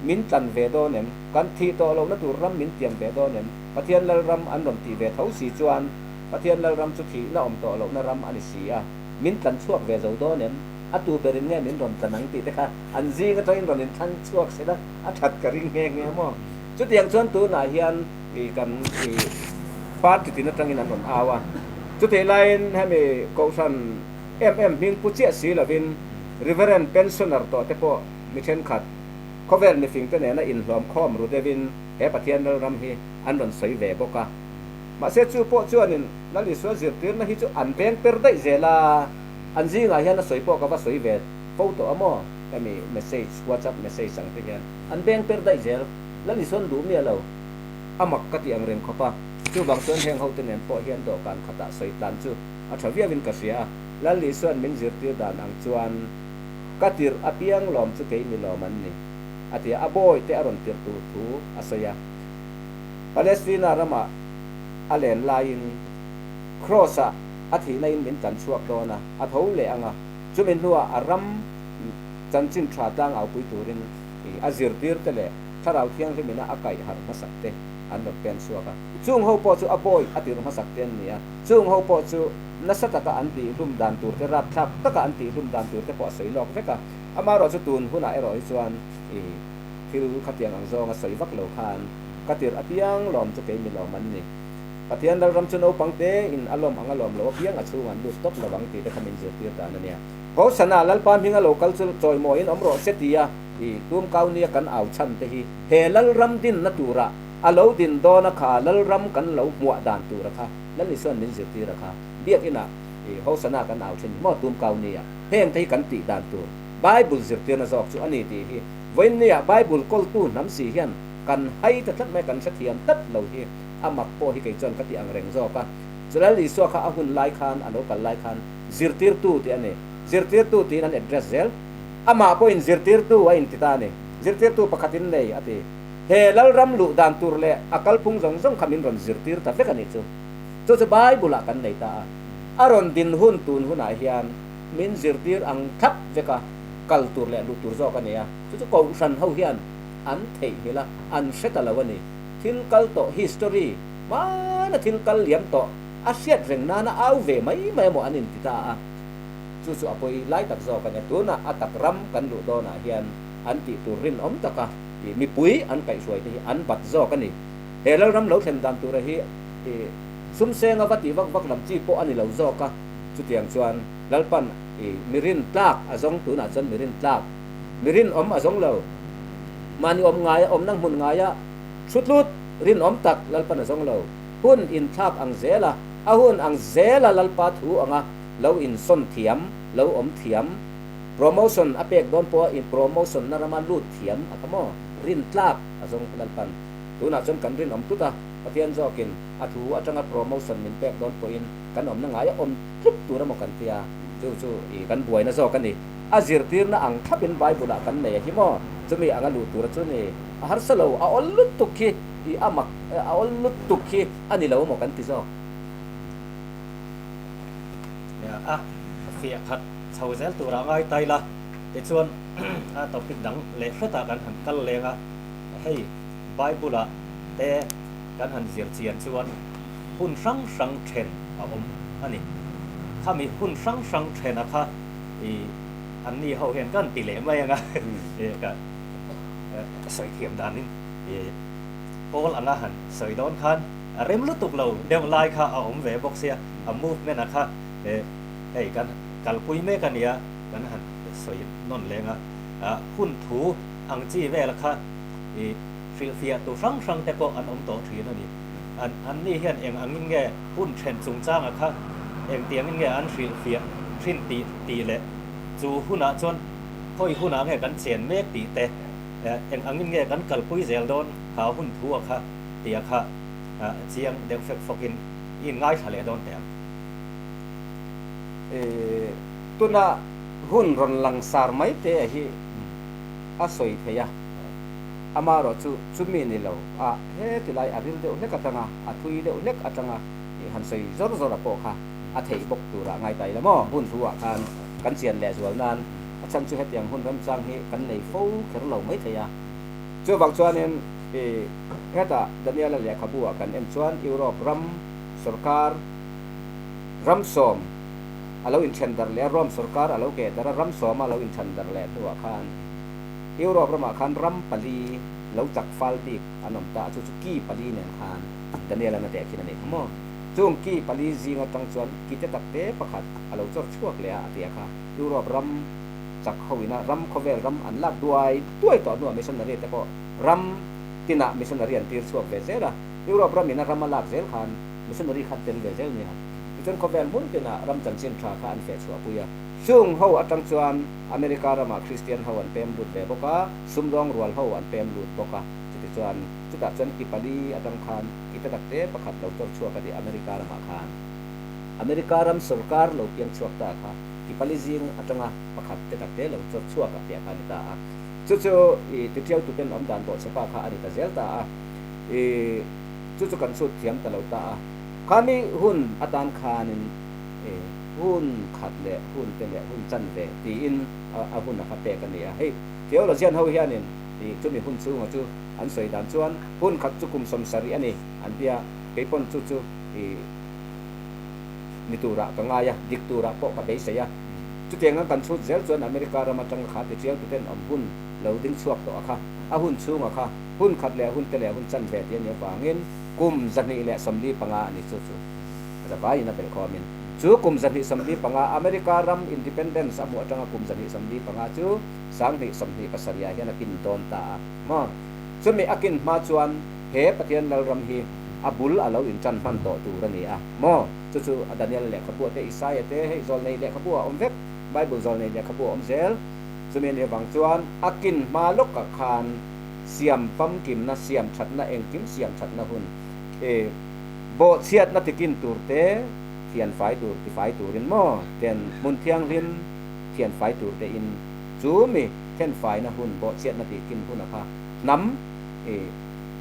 min tlan ve dawn em? Kan thih tawh lohna tur ram min tiam ve dawn em? Pathian Lalram an rawn tih ve tho si chuan Pathian Lalram chu thihna awm tawh lohna ram a ni si a, min tlan chhuak ve zo dawn em? A tu berin nge min rawn tlan ang tih te kha an zing atangin rawn inthlang chhuak sela a that ka ring nghe nghe maw. Chutiang chuan tunah hian i kan i party tin atangin an rawn au a. Chutih laiin hemi kohhran em em hming pu chiah si lovin Reverend pensioner tawh te pawh mi thenkhat khawvel mifing te nena inhlawm khawm ru deuhin he Pathian Lalram hi an rawn sawi ve bawk a. Mahse chu pawh chuanin Lal Isua zirtirna hi chu an veng per daih zel a. An zingah hian a sawi pawh ka va sawi ve fo tawh a maw? Hemi message, WhatsApp message ang te hian an beng per daih zel. Lal Isuan duh miah lo. A mak ka ti ang reng khawp a. Chuvang chuan heng hote nen pawh hian dawhkan khatah sawi tlan chu a tha viauin ka hria a. Lal Isuan min zirtir dan ang chuan ka tirh apiang lawm chu kei mi lawm an ni, a ti a. A bawi te a rawn tirh tur thu a sawi a. Palestina ramah a len laiin Kraws-ah a thihna in min tlan chhuak dawn a, a tho leh ang a, chumi hnuah a ram chanchin tha tlangaupui turin a zirtir te leh Thlarau Thianghlimina a kaih harh hmasak te an rawn pen chhuak a. Chung ho pawh chu a bawi a tirh hmasak te an ni a, chung ho pawh chu nasa taka an tihhlum dan tur te, rapthlak taka an tihhlum dan tur te pawh a sawi lawk vek a. Amaherawhchu tun hunah erawh hi chuan thil khatiang ang zawnga sawi vak lo khan ka tirh apiang lawm chu kei mi lawm an ni. Pathian Lalram chu naupang te in a lawm ang a lawm lo apiang a chhung an lut tawp lo ang tih te kha min zirtir dan a nia. Hosana, Lalpa hming a lo kal chu chawimawiin awm rawh se tia i tum kau nia kan au chhan te hi he Lalram dinna tura a lo din dawn a kha Lalram kan lo hmuah dan tura kha Lal Isuan min zirtir a kha Biakinah i Hosana kan au thin hi maw tum kau nia heng te hi kan tih dan tur Bible zirtirna zawk chu a ni tih hi vawiinnia Bible kawltu hnam si hian kan hai ta tlat mai kan hrethiam tlat lo hi a mak pawh hi kei chuan ka ti ang reng zawk a. Chulal Isua kha a hun lai khan, a lo kal lai khan zirtirtu tih a ni. Zirtirtu tiin an address zel. Amah pawhin zirtirtu a inti ta a ni. Zirtirtu pakhat in nei a ti. He Lalram luh dan tur leh a kalphung zawng zawng kha min rawn zirtir ta vek a nih chu. Chu chu Bible-ah kan nei ta a. A rawn din hun tun hunah hian min zirtir ang thlap vek a, kal tur leh luh tur zawk a ni a. Chu chu Kohhran ho hian an theihnghilh a, an hre ta lo a ni. Thil kal tawh history hmana thil kal liam tawh a hriat reng nana au ve mai mai emaw an inti ta a, chu chu a pawi lai tak zawk a nia. Tunah a tak ram kan luh dawnah hian an tih tur rinawm taka ih mipui an kaihhruai te hi an bat zawk a ni. He Lalram lo thlen dan tura hi ih sumsenga va tih vak vak lam chi pawh a ni lo zawk a, chutiang chuan Lalpan ih mi rin tlak a zawng tunah chuan mi rin tlak Mi rinawm a zawng lo. Mahni awm ngaia awmna hmun ngaia thutlut rinawm tak Lalpan a zawng lo. Hun inthlak ang zela, a hun ang zela Lalpa thu anga lo insawn thiam, lo awm thiam, promotion a pek dawn pawha in promotion na rama lut thiam a kha maw? Rintlak a zawng Lalpan. Tunah chuan kan rinawm tlut a, Pathian zawkin a thu atanga promotion min pek dawn pawhin kan awmna ngaia awm tlut tur emaw kan tia, chu chu i kan buaina zawk a ni. A zirtirna ang thlapin Bible-ah kan nei a hi maw? Chumi anga luh tura chu ni. A harsa lo, a awl lutuk khi i a mak, a awl lutuk khi a ni lo maw kan ti zawk. Nia, a fiah khat chho zel turah ngai tai la, tichuan a topic dang leh hretah kan han kal leng a, hei Bible-ah te kan han zir chian chuan hun hrang hrang then a awm a ni. Khami hun hrang hrang thena kha I an ni ho hian kan ti leh mai anga ka sawi thiam danin i pawl anga han sawi dawn khan a rem lutuk lo deuh lai kha a awm ve bawk sia a movement a kha hei kan kalpui mek a nia kan han sawi nawn leng a hun thu ang chi vel kha i hrilhfiah tu hrang hrang te pawh an awm tawh thin a ni an an ni hian eng angin nge hun then chungchanga kha engtiangin nge an hrilhfiah thin tih tih leh chu hunah chuan khawi hunah nge kan chen mek tih te, eng angin nge kan kalpui zel dawn kha hun thu a kha tih a kha chiang deuh fek fawkin i inngaithla leh dawn teh ang. Tuna hun rawn langsar mai te hi a sawi thei a, amaherawh chu chumi ni lo a hetilai a ril deuh hlek atanga a thui deuh hlek atanga han sawi zawr zawr a pawh kha a theih bawk turah ngai ta ila maw? Hun thu ah khan kan chian leh zual nan a chhan chu hetiang hun remchang hi kan nei fo kher lo mai thei a. Chuvang chuanin i hetah Daniela lehkhabu ah kan en chuan Europe ram sorkar ram sawm a lo inthen darh leh a, Rome sorkar a lo keh darh a, ram sawma a lo inthen darh leh hnuah khan Europe ramah khan ram pali lo chak fal bik an awm ta a, chu chu ki pali nen khan Daniel-a'n a tehkhin a nih kha maw? Chung ki pali zing atang chuan ki te tak te pakhat a lo chawr chhuak leh a, a ti a kha. Europe ram chak ho ina ram khawvel ram an lak duai duai tawh hnuah missionary te pawh ram tinah missionary an tir chhuak ve zel a. Europe ram ina ram a lak zel khan missionary kha an tel ve zel nia. Tichuan khawvel hmun tinah ram chanchin tha kha an feh chhuah pui a. Chung ho atang chuan America ramah Kristian ho an pem lut ve bawk a, sumdawng rual ho an pem lut bawk a. Chutichuan, chutah chuan ki pali atang khan ki te takte pakhat lo chawr chhuak a ni America ramah khan. America ram sorkar lo piang chhuak ta kha ki pali zing atanga pakhat te takte lo chawr chhuak a tih a kha a ni ta a. Chu chu i titiau tuten awm dan bawh chepa kha a ni ta zel ta a. I chu chu kan chhut thiam ta lo ta a. Khami hun atan khanin i hun khat leh hun te leh hun chanve tiin a hun a kha pek a ni a. Hei theologian ho hianin i chumi hun chhunga chu an sawi dan chuan hun khat chu kum 70 a ni an tia, kei pawn chu chu i ni turah ka ngai a, dik turah pawh ka beisei a. Chutiang ang kan chhut zel chuan America ram atanga kha tichiau tuten awm hun lo ding chhuak tawh a kha, a hun chhunga kha hun khat leh hun te leh hun chanve tih a nih avangin kum 245 a ni chu chu zavaiin a belhkhawmin chu kum 245 America ram independence a hmuh atanga kum 245 chu 2027 ah hian a kin dawn ta a maw? Chumi a kin hma chuan he Pathian Lalram hi a bul a lo inṭan hman tawh tur a ni a maw? Chu chu a Daniel lehkhabu te, Isaia te, hei zawlnei lehkhabu a awm vek, Bible zawlnei lehkhabu a awm zel. Chumi a nih avang chuan a kin hma lawkah khan siam famkimna, siam thatna, engkim siam thatna hun i bawhchhiatna tikin tur te, thian fai tur tifai turin maw ten hmun thianghlim thian fai tur te in chu mi then faina hun bawhchhiatna tihkin huna kha hnam i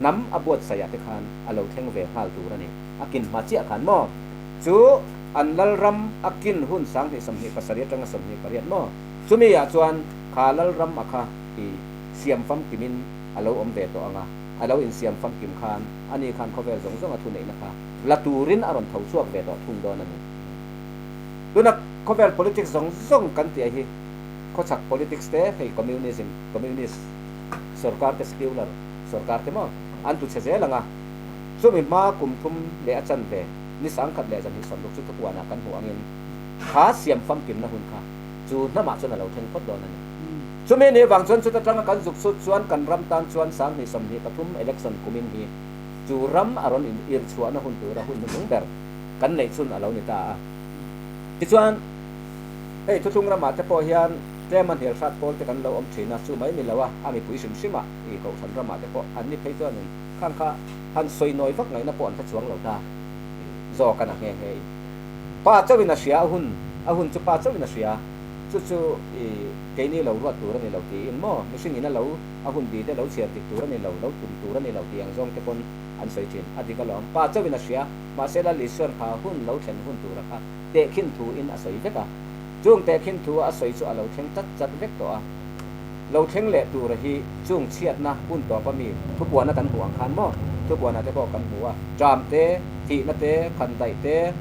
hnam a buatsaihah te khan a lo thleng ve nghal tur a ni. A kin hma chiah khan maw? Chu an lalram a kin hun 2027 atanga 28 maw? Chumi ah chuan kha lalram a kha i siam famkimin a lo awm ve tawh ang a, a lo insiam famkim khan ani khan khawvel zawng zawng a thuneihna kha la turin a rawn tho chhuak ve tawh thung dawn a ni. Tuna khawvel politics zawng zawng kan tih hi khawchhak politics te hei communism, communist sorkar te secular sorkar te maw an tu chhe zel ang a, Chumi hma kum thum leh a chanve ni 1260 chu thupuanah kan hmuh angin kha siam famkimna hun kha chu hnamah chuan a lo thleng phawt dawn a ni. Chumi ni vang chuan chuta tanga kan zuk chhut chuan kan ram tan chuan 2023 election kumin hi chu ram a rawn in ir chhuahna hun tura hun hnuhnung ber kan neih chhun a lo ni ta a. Tichuan, hei thuthlung ramah te pawh hian tlema hnial hrat pawl te kan lo awm thin a, chu mai ni lo a, a mipui hrim hrimah i kohhran ramah te pawh an ni phei chuanin Khang kha han sawi nawi vak ngaihna pawh an hre chuang lo ta zawk a na nghe nghe in. Pa chauhin a hria a hun, a hun chu pa chauhin a hria, chu chu i keini lo ruat tur a ni lo tiin maw mihring in a lo a hun bi te lo chhiar dik tur a ni lo, lo tum tur a ni lo tih ang zawng te pawn an sawi thin. A dik alawm, pa chauhin a hria, mahse Lal Isuan kha hun lo thlen hun tura kha tehkhin thu in a sawi vek a, chung tehkhin thu a sawi chu a lo thleng chat chat vek tawh a. Lo thleng leh tura hi chung chhiatna hun tawpa mi thupuana kan hmuh ang khan maw? Thupuana te pawh kan hmu a, ṭam te, thihna te, khandaih te,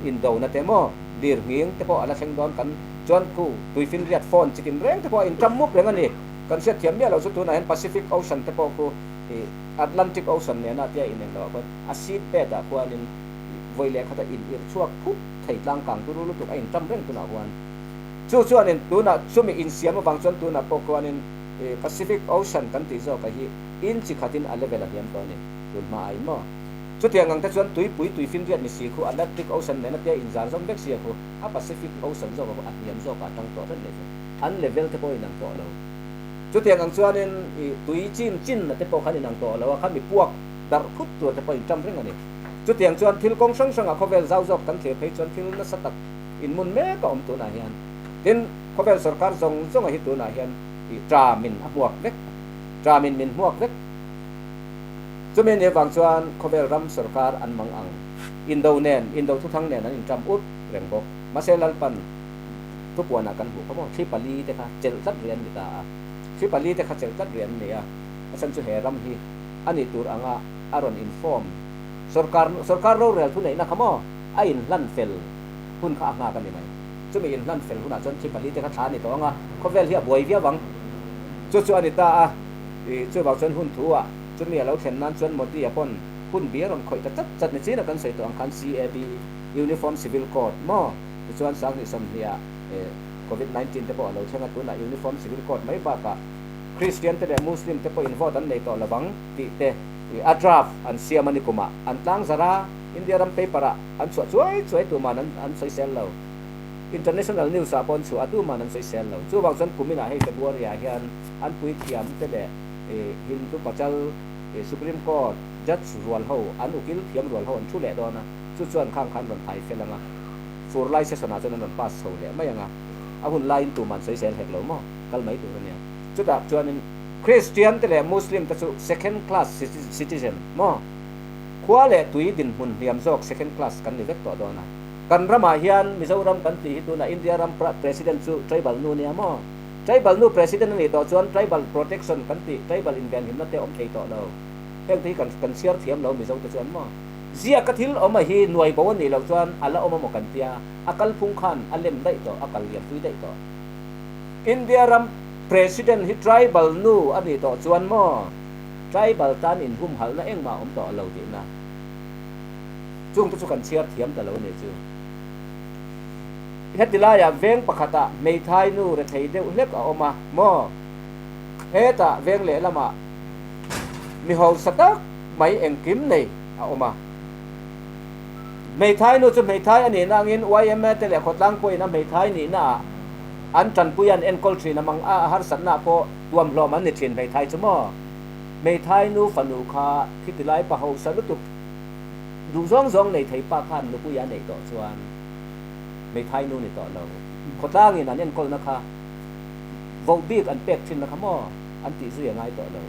indona te maw, lir nghing te pawh a la thleng dawn kan chuan khu tuifinriat phone chitin reng te pawh a inṭam mup reng a ni. Kan hriat thiam miah lo chu tunah hian Pacific Ocean te pawh khu Atlantic Ocean nena tia ineng loh ah khuan a seed bed ah khuanin vawi leh khata in irh chhuak phut thei tlangkang turu lutuk a inṭam reng tunah huan. Chu chuanin tunah chumi insiam avang chuan tunah pawh khuanin Pacific Ocean kan tih zawkah hi in chi khatin a level a hniam tawh a ni tun hma aiin maw. Chutiang ang te chuan tuipui tuifinriat ni si khu Atlantic Ocean nena tia inzar zawm vek sia khu a Pacific Ocean zawkah pawh a hniam zawkah a tang tawh hret leh chu an level te pawh a inang tawh lo. Chutiang ang chuanin tui chim chinna te pawh khan inang tawh lo a khami puak darh phut tur te pawh inṭam reng a ni. Chutiang chuan thil kawng hrang hrangah khawvel zau zawk kan thlir phei chuan thil nasa tak Inmun mek a awm tunah hian. Tin, khawvel sorkar zawng zawnga hi tunah hian ih ṭamin a hmuak vek. Ṭamin min hmuak vek. Chumi ni avang chuan khawvel ram sorkar an mang ang. Indo nen, indo thuthang nen an inṭam ut reng bawk. Mahse Lalpan thupuanah kan hmuh kha maw, thli pali te kha chelh tlat rih an ni ta a. Thli pali te kha chelh tlat rih an ni a. A chhan chu he ram hi a nih tur anga a rawn inform sorkar, sorkar rorel thuneihna kha maw a inhlan fel. Hun kha a nghak a ni mai. Chumi inhlan fel hunah chuan thi pali te kha thla a ni tawh ang a, khawvel hi a buai viau ang. Chu chu a ni ta a, ih chuvang chuan hun thu ah chumi a lo thlen nan chuan Modi-a pawn hun bi a rawn khawih ta chat chat ni chin a kan sawi tawh ang khan CAB, Uniform Civil Code, maw? Tichuan 2020 ah ih Covid 19 te pawh a lo thleng a, tunah Uniform Civil Code mai bakah Christian te leh Muslim te pawhin vote an nei tawh lo vang tih te ih a draft an siam a ni kumah an tlangzarh a, India ram paper ah an chhuah chuai chuai tuman an an sawisel lo. International news ah pawh an chhuah a, tuman an sawisel lo. Chuvang chuan kuminah hei February ah hian an puithiam te leh Hindu pachal Supreme Court judge rual ho, an ukil thiam rual ho an thu leh dawn a, chu chuan khang khan rawn thai fel ang a, fur lai session ah chuan an rawn pass chho leh mai ang a, a hun laiin tuman sawisel hek lo maw, kal mai tur a nia. Chutah chuanin Christian te leh Muslim te chu second class citizen maw? Khua leh tui dinhmun hniam zawk second class kan ni vek tawh dawn a. Kan ramah hian Mizoram kan tih hi tunah India ram President chu tribal nu nia maw? Tribal nu President a nih tawh chuan tribal protection kan tih tribal invenhimna te awm thei tawh lo. Heng te hi kan kan chhiar thiam lo Mizo te chuan maw? Ziaka thil awm a hi nuai bo a nih loh chuan a la awm a maw kan tia, a kalphung khan a lem daih tawh, a kal liam tui daih tawh. India ram President hi tribal nu a nih tawh chuan maw? Tribal tan inhumhalhna engmah awm tawh lo tihna. Chung te chu kan chhiar thiam ta lo a nih chu. Heti laiah veng pakhatah hmeithai nu rethei deuh hlek a awm a maw? Hetah veng lehlamah mi hausa tak mai engkim nei a awm a. Hmeithai nu chu hmeithai a nihna angin yma te leh khawtlang pawhin a hmeithai nihnaah an tanpui an enkawl thin a mang a, a harsatnaah pawh tuamhlawm an ni thin hmeithai chu maw? Hmeithai nu fanu kha khiti lai pa hausa lutuk Duh zawng zawng nei thei pa khan nupui a neih tawh chuan hmeithai nu ni tawh lo. Khawtlangin an enkawlna kha voh bik an pek thinna kha maw an tih zui a ngai tawh lo.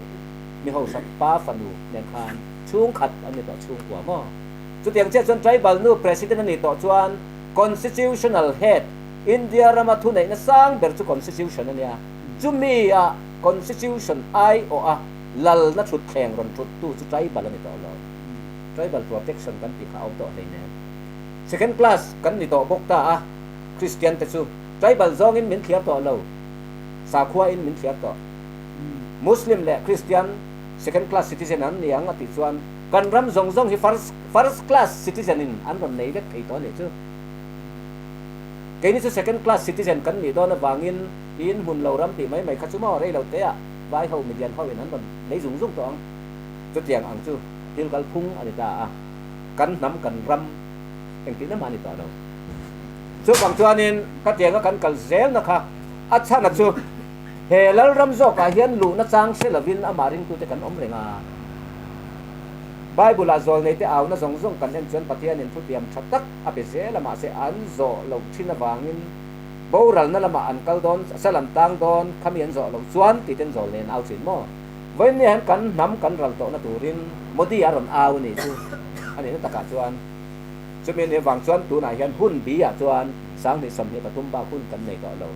Mi hausa pa fanu nen khan chhungkhat an ni tawh chhungkua maw? Chutiang chiah chuan tribal nu president a nih tawh chuan constitutional head India rama thuneihna sang ber chu constitution a nia. Chumi ah constitution aiawh a lalna thutthleng rawn thuttu chu tribal a ni tawh lo. Tribal protection kan tih kha a awm tawh hleinem. Second class kan ni tawh bawk ta a, Christian te chu tribal zawngin min thliar tawh lo, sakhua in min thliar tawh. Muslim leh Christian second class citizen an ni ang a tih chuan kan ram zawng zawng hi first first class citizen in an rawn nei vek thei tawh a nih chu. Keini chu second class citizen kan nih dawn avangin in hmun lo ram tih mai mai kha chu maw rei lo te ah vai ho milian ho in an rawn nei zung zung tawh ang. Chutiang ang chu thil kal phung a ni ta a, kan hnam kan ram engtihna mah a ni tawh lo. Chuvang chuanin khatianga kan kal zelna kha a chhana chu he Lalram zawkah hian luhna chang hre lovin amah ringtute kan awm reng a. Bible-ah zawlneite auna zawng zawng kan en chuan Pathianin thutiam tha tak a pe zel a, mahse an zawh loh thin avangin boralna lamah an kal dawn, sal an tang dawn, khami an zawh loh chuan titen zawlnei an au thin maw? Vawiin hian kan hnam kan ral tawhna turin Modi a rawn au a nih chu a nihna takah chuan chumi anih avang chuan tunah hian hun bi ah chuan 2023 bak hun kan nei tawh lo.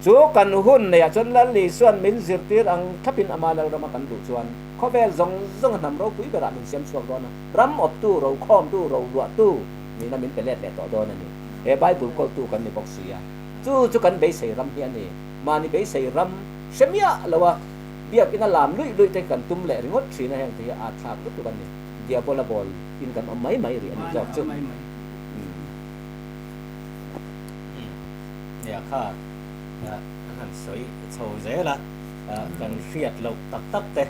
Chu kan hun neiah chuan Lal Isuan min zirtir ang thlapin ama Lalrama kan duh chuan khawvel zawng zawng a hnam ropui berah min siam chhuak dawn a, ram awptu, rokhawmtu, roluahtu nihna min pe let leh tawh dawn a ni. He Bible kawltu kan ni bawk si a, chu chu kan beisei ram hi a ni. Mahni beisei ram hre miah lo a. Biakinn a lam luih luih te kan tum leh ringawt thin a, heng te hi a thlak lutuk a ni. Diabola ball in kan awm mai mai rih a ni zawk chu. Nia kha kan han sawi chho zel a, kan hriat loh tak tak te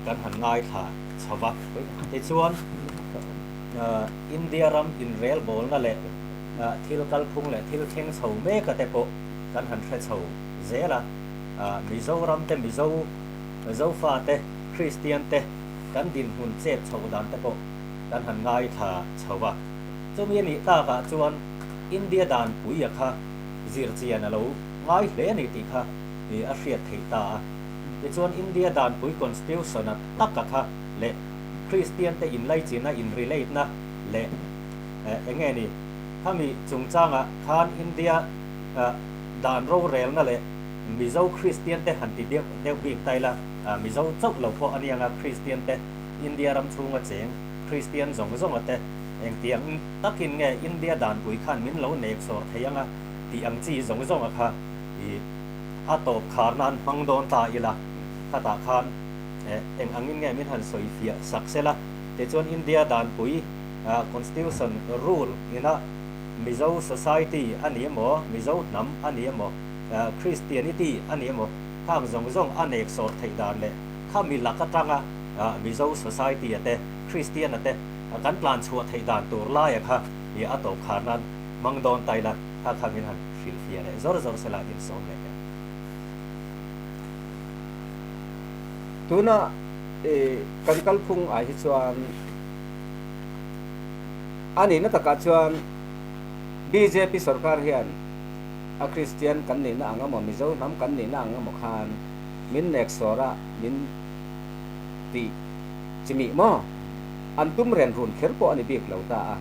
kan han ngaithla chho va. Tichuan India ram inrelbawlna leh thil kalphung leh thil thleng chho mek a te pawh kan han hre chho zel a. Mizoram te Mizo Zofa te Kristian te kan dinhmun chet chhoh dan te pawh kan han ngaithla chho a. Chumi a nih takah chuan India dan puia kha zirchian a lo ngai hle a ni tih kha a hriat theih ta a. Tichuan India dan pui Constitution a taka kha leh Kristian te inlaichinna in relate na leh enge ni khami chungchangah khan India dan rorelna leh Mizo Kristian te han ti deuh deuh bik ta ila, Mizo chauh lo pawh a niang a, Kristian te India ram chhunga cheng Kristian zawng zawnga te engtiang takin nge India danpui khan min lo nek sawr thei anga tih ang chi zawng zawnga kha i a tawp khar nan hmang dawn ta ila, khatah khan eng angin nge min han sawi fiah sak sela, tichuan India danpui Constitution rule ina Mizo society a ni emaw, Mizo hnam a ni emaw, Christianity a ni emaw, khang zawng zawng a nek sawr theih dan leh kha mi lak atanga Mizo society a te, Christian a te kan tlan chhuah theih dan tur laia kha i a tawp khar nan hmang dawn ta ila, kha kha min han hrilhfiah leh zawr zawr sela in sawm leh em? Tuna kan kalphung ah hi chuan a nihna takah chuan bjp sorkar hian a Kristian kan nihna ang emaw Mizo hnam kan nihna ang emaw khan min nek sawr a min tih chimih maw? An tum ren run kher pawh a ni bik lo ta a,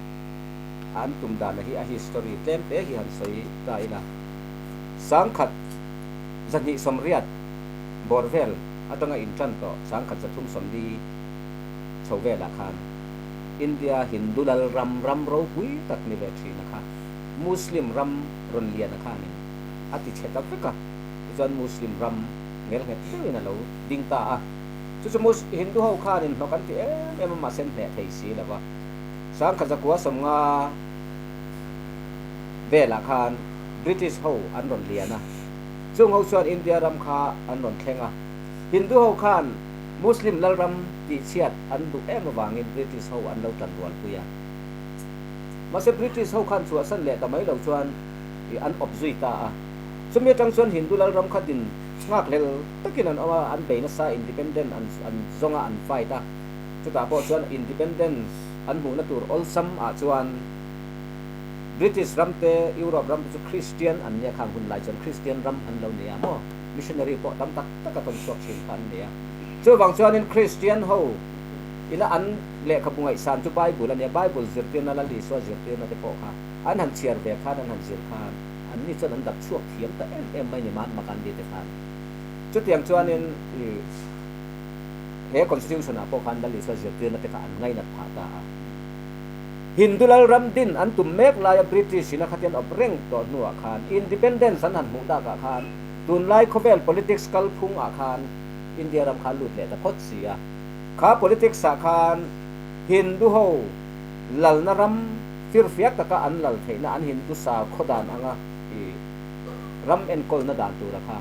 an tum dana hi a history tlem te hi han sawi ta ila, 1000 280 bawr vel atanga intan tawh 1340 chho velah khan India Hindu lal ram ram ropui tak ni ve thin a kha Muslim ram rawn lian a khanin a ti chhe ta vek a, tichuan Muslim ram ngel nghet deuhin a lo ding ta a. Chu chu Mus Hindu ho khanin hnawk an ti em em a mahse an hneh thei si lo va. 1150 velah khan British ho an rawn lian a, chung ho chuan India ram kha an rawn thleng a. Hindu ho khan Muslim lalram tihchhiat an duh em avangin British ho an lo tan rualpui a. Mahse British ho khan chhuahsan leh ta mai lo chuan an awp zui ta a. Chumi atang chuan Hindu lalram kha din nghakhlel takin an awm a, an bei nasa, independent an an zawng a, an fight a. Chutah pawh chuan independence an hmuhna tur awlsam ah chuan British ram te, Europe ram te chu Christian an nia khang hun lai chuan Christian ram an lo nia maw? Missionary pawh tam tak tak a tawn chhuak thin kha an nia. Chuvang chuanin Christian ho ina an lehkhabu ngaihsan chu Bible a nia, Bible zirtirna Lal Isua zirtirna te pawh kha an han chhiar ve khan an han zir khan an ni chuan an dap chhuak thiam ta em em mai ni Mahatma Gandhi te khan. Chutiang chuanin i he constitution ah pawh khan Lal Isua zirtirna te kha an ngainat phah ta a. Hindu lal ram din an tum mek laia British in a khatian awp reng tawh hnuah khan independence an han hmuh takah khan tunlai khawvel politics kalphung ah khan India ram kha a lut leh ta phawt si a. Kha politics ah khan Hindu ho lalna ram firfiak taka an lal theihna an Hindu sakhaw dan anga i ram enkawlna dan tura kha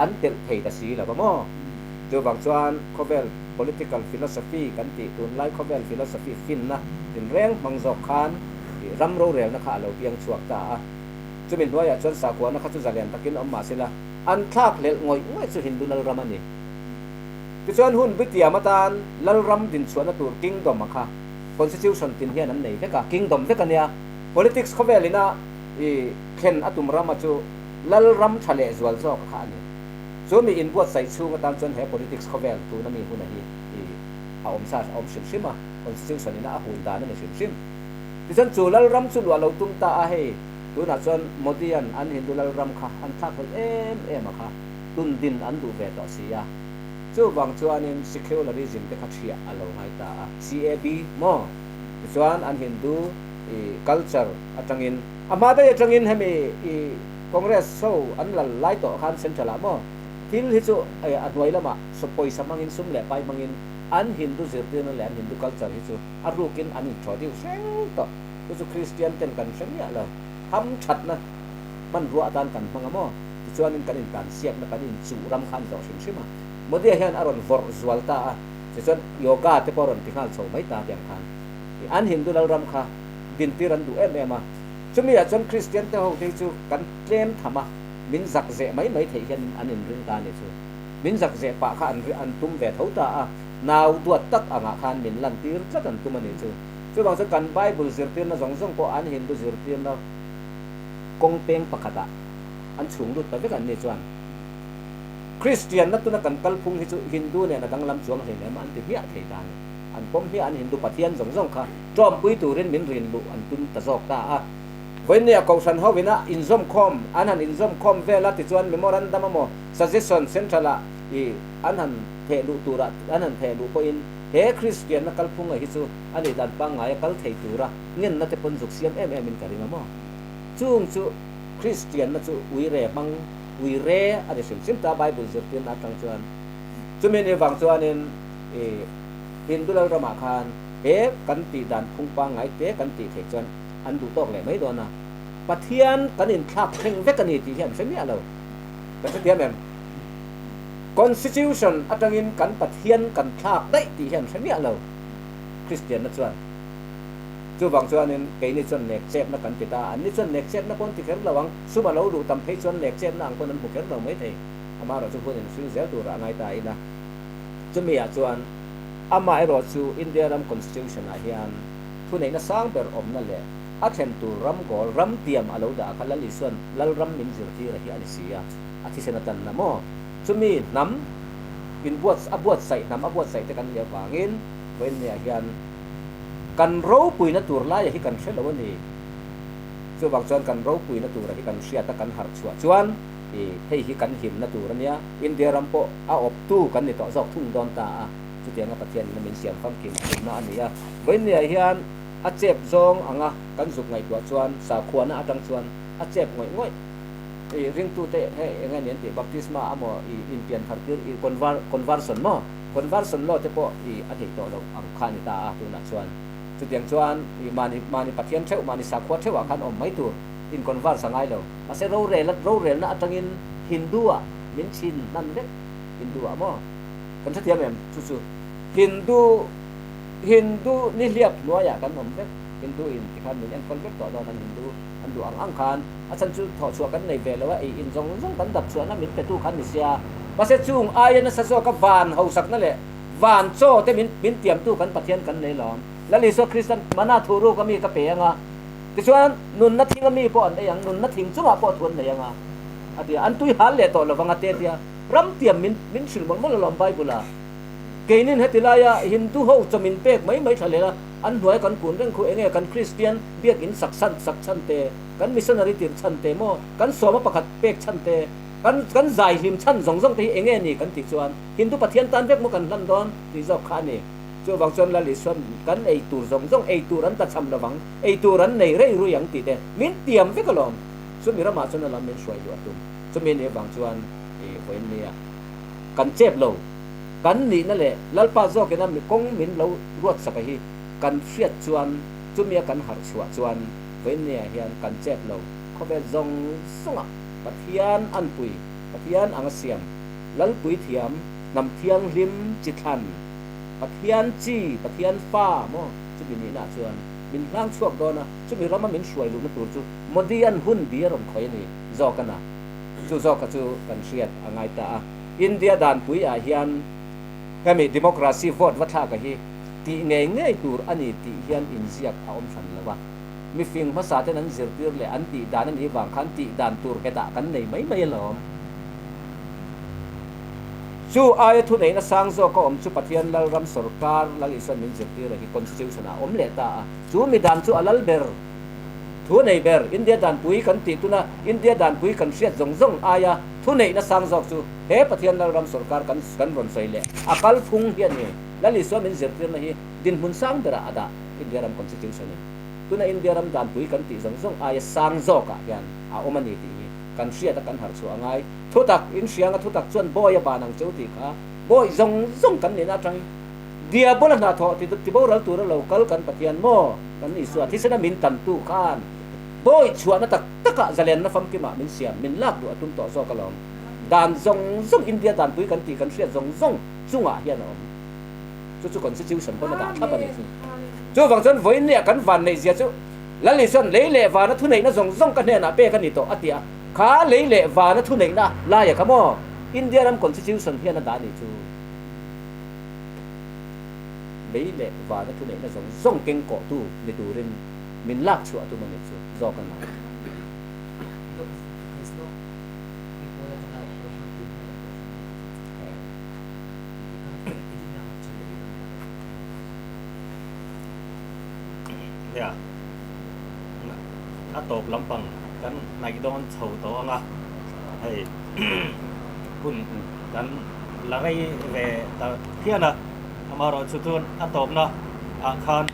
an telh thei ta si lo va maw? Chuvang chuan khawvel political philosophy kan tih tunlai khawvel philosophy finna tinreng hmang zawk khan i ram rorelna kha a lo piang chhuak ta a. Chumi hnuaiah chuan sakhuana kha chu zalen takin awm mah sela an thlak hlelh ngawih ngawih chu Hindu lalram a ni. Tichuan hun bitiam atan lalram dinchhuahna tur kingdom a kha constitution tin hian an nei vek a, kingdom vek a nia. Politics khawvel ina i thlen a tum rama chu lalram tha leh zual zawk a kha a ni. Chu mi inbuatsaih chhung atan chuan he politics khawvel tuna mi huna hi i a awm sa a awm hrim hrim a, constitution ina a hun dan a ni hrim hrim. Tichuan chu lalram chu luah lo tum ta a hei tunah chuan Modi-a'n an Hindu lalram kha an thlak hlawlh em em a kha tun din an duh ve tawh si a. Chuvang chuanin secularism te kha thiah a lo ngai ta a, CAB maw? Tichuan an Hindu i culture atangin a hma daih atangin hemi i Congress ho an lal lai tawh khan central ah maw thil hi chu a hnuai lamah pawisa hmangin sum leh pai hmangin an Hindu zirtirna leh an Hindu culture hi chu a rukin an introduce reng tawh. Chu chu Christian ten kan hre miah lo. Ham thatna hmanrua atan kan hmang a maw? Tichuanin kan intlansiakna kan inchuh ram kha an zawh hrim hrim a. Modi-a hian a rawn vawrh zual ta a, tichuan yoga te pawh a rawn ti nghal chho mai ta tiang khan an Hindu lalram kha dintir an duh em em a. Chumi ah chuan Kristian te ho te hi chu kan tlem tham a, min zak zeh mai mai theih hian an inring ta a ni chu. Min zak zeh pah kha an an tum ve tho ta a, nau duat tak angah khan min lantir tlat an tum a ni chu. Chuvang chuan kan Bible zirtirna zawng zawng pawh an Hindu zirtirna kawng peng pakhatah an chhung lut ta vek an ni chuan Kristianna tuna kan kalphung hi chu Hindu nen a danglam chuang hlei nem an ti hmiah thei ta a ni. An pawm hmiah an Hindu Pathian zawng zawng kha tawmpui turin min rin luh an tum ta zawk ta a. Vawinia Kohhran ho ina inzawmkhawm an han inzawmkhawm vel a tichuan memorandum emaw suggestion central ah i an han theh luh turah an han theh luh pawhin he Kristianna kalphunga hi chu a nih dan pangngai a kal thei tura ngenna te pawn zuk siam em em in ka ring a maw? Chung chu Kristianna chu uire hmang uire a ni hrim hrim ta Bible zirtirna atang chuan. Chumi ni vang chuanin i Hindu lalramah khan he kan tih dan phung pangngai te kan tih theih chuan an duh tawk leh mai dawn a. Pathian kan inthlak thleng vek a ni tih hi an hre miah lo. Kan hrethiam em? Constitution atangin kan Pathian kan thlak daih tih hi an hre miah lo Kristianna chuan. Chuvang chuanin keini chuan nek chepna kan ti ta a, anni chuan nek chepna pawh an ti kher lo ang, sum a lo luh tam phei chuan nek chepna ang pawn an hmu kher lo maithei. Amaherawhchu hun in hril zel turah a ngai ta ila. Chumi ah chuan amaherawh chu India ram Constitution ah hian thuneihna sang ber awmna leh a thlen tur ram goal ram tiam a lo dah kha Lal Isuan Lalram min zirtir a hi a ni si a, a thisen a tanna maw? Chumi hnam inbuat a buatsaih hnam a buatsaih te kan nih avangin vawiinniah hian kan ropuina tur laia hi kan hre lo a ni. Chuvang chuan kan ropuina tura hi kan hriat a kan harh chhuah chuan i hei hi kan himna tur a nia, India ram pawh a awptu kan ni tawh zawk thung dawn ta a, chutianga Pathianin a min siam famkim tumna a ni a. Vawiinniah hian a chep zawng anga kan zuk ngaihtuah chuan sakhuana atang chuan a chep ngawih ngawih. I ringtute hei eng nge ni an tih baptisma amaw i inpian thar tir i conversion maw conversion law te pawh i a theih tawh loh ang kha a ni ta a tunah chuan chutiang chuan i mahni mahni Pathian theuh mahni sakhua theuhah khan awm mai tur in converse a ngai lo mahse rorel rorelna atangin Hindu ah min chhin hnan vek Hindu ah maw kan hrethiam em chu chu Hindu Hindu nihliap hnuaiah kan awm vek Hindu in tikhan min enkawl vek tawh dawn an Hindu An duh ang ang khan a chhan chu thawh chhuah kan nei ve lo a, ei in zawng zawng kan dap chhuahna min petu khan ni sia. Mahse chung aia nasa zawka van hausakna leh van chaw te min min tiamtu kan Pathian kan nei lawm. Lal Isua Kristan mana thu ruk a mi ka pe ang a, tichuan nunna thing a mi pawh an ei ang, nunna thing chungah pawh thu an nei ang a, a ti a. An tui hal leh tawh lo vang a te tia ram tiam min min hrilh mawlh mawlh alawm Bible a. Keinin heti laia Hindu ho chaw min pek mai mai thla leh a, An hnuai kan kun reng khu enge kan Kristian biakinn sak chhan sak chhan te, kan missionary tirh chhan te maw, kan sawma pakhat pek chhan te, kan kan zai hlim chhan zawng zawng te hi enge ni kan tih chuan Hindu Pathian tan vek maw kan hlan dawn tih zawk kha a ni. Chuvang chuan Lal Isuan kan ei tur zawng zawng ei tur an tlachham lovang, ei tur an nei rei rui ang tih te min tiam vek alawm. Chumi ramah chuan a lam min hruai duh a tum. Chumi nih avang chuan i vawiin nia kan chep lo. Kan nihna leh Lalpa zawkina mi kawng min lo ruatsaka hi kan hriat chuan chumia kan harh chhuah chuan vawiinniah hian kan chep lo khawvel zawng zawngah Pathian anpui, Pathian anga siam, Lalpui thiam, hnam thianghlim chi thlan, Pathian chi, Pathian fa maw chumi nihnaah chuan min hlang chhuak dawn a, chumi rama min hruai luhna tur chu Modi-an hun bi a rawn khawih a ni zawk a na. Chu zawka chu kan hriat a ngai ta a. India danpui ah hian hemi democracy vote va thlak a hi tih ngei ngei tur a ni tih hian inziak a awm hran lo a. Mifing hmasa ten an zirtir leh an tih dan a nih vang khan tih dan tur nghetah kan nei mai mai alawm. Chu aia thuneihna sang zawk a awm chu Pathian Lalram sawrkar Lal Isuan min zirtir a hi constitution ah a awm leh ta a. Chu mi dan chu a lal ber thu nei ber India danpui kan tih tuna India danpui kan hriat zawng zawng aia Thuneihna sang zawk chu he Pathian Lalram sawrkar kan kan rawn sawi leh a kalphung hi a ni. Lal Isua min zirtirna hi dinhmun sang berah a dah India ram Constitution in. Tuna India ram danpui kan tih zawng zawng aia sang zawkah hian a awm a ni tih hi kan hriat a kan harh chhuah a ngai. Thutak in hrianga thutak chuan bawi a ban ang cheu tih kha bawi zawng zawng kan nihna atangin Diabola hnathawh ti tiboral tura lo kal kan Pathian maw kan Isua thisena min tantu khan Bawi chhuahna tak takah zalenna famkimah min siam, min lak duh a tum tawh zawk alawm. Dan zawng zawng India danpui kan tih kan hriat zawng zawng chungah hian a awm. Chu chu Constitution pawn a dah thlap a ni chu. Chuvang chuan vawiinniah kan van neihzia chu Lal Isuan lei leh vana thuneihna zawng zawng ka hnenah pek a ni tawh a ti a, kha lei leh vana thuneihna laia kha maw India ram Constitution hian a dah a nih chu. Lei leh vana thuneihna zawng zawng kengkawhtu ni turin Min lak chhuah tum a nih chu zawk a ngai. Nia, a tawp lampang kan hnaih dawn chho tawh ang a, hei hun kan la rei ve ta phian a, amaherawhchu chuan a tawpna ah khan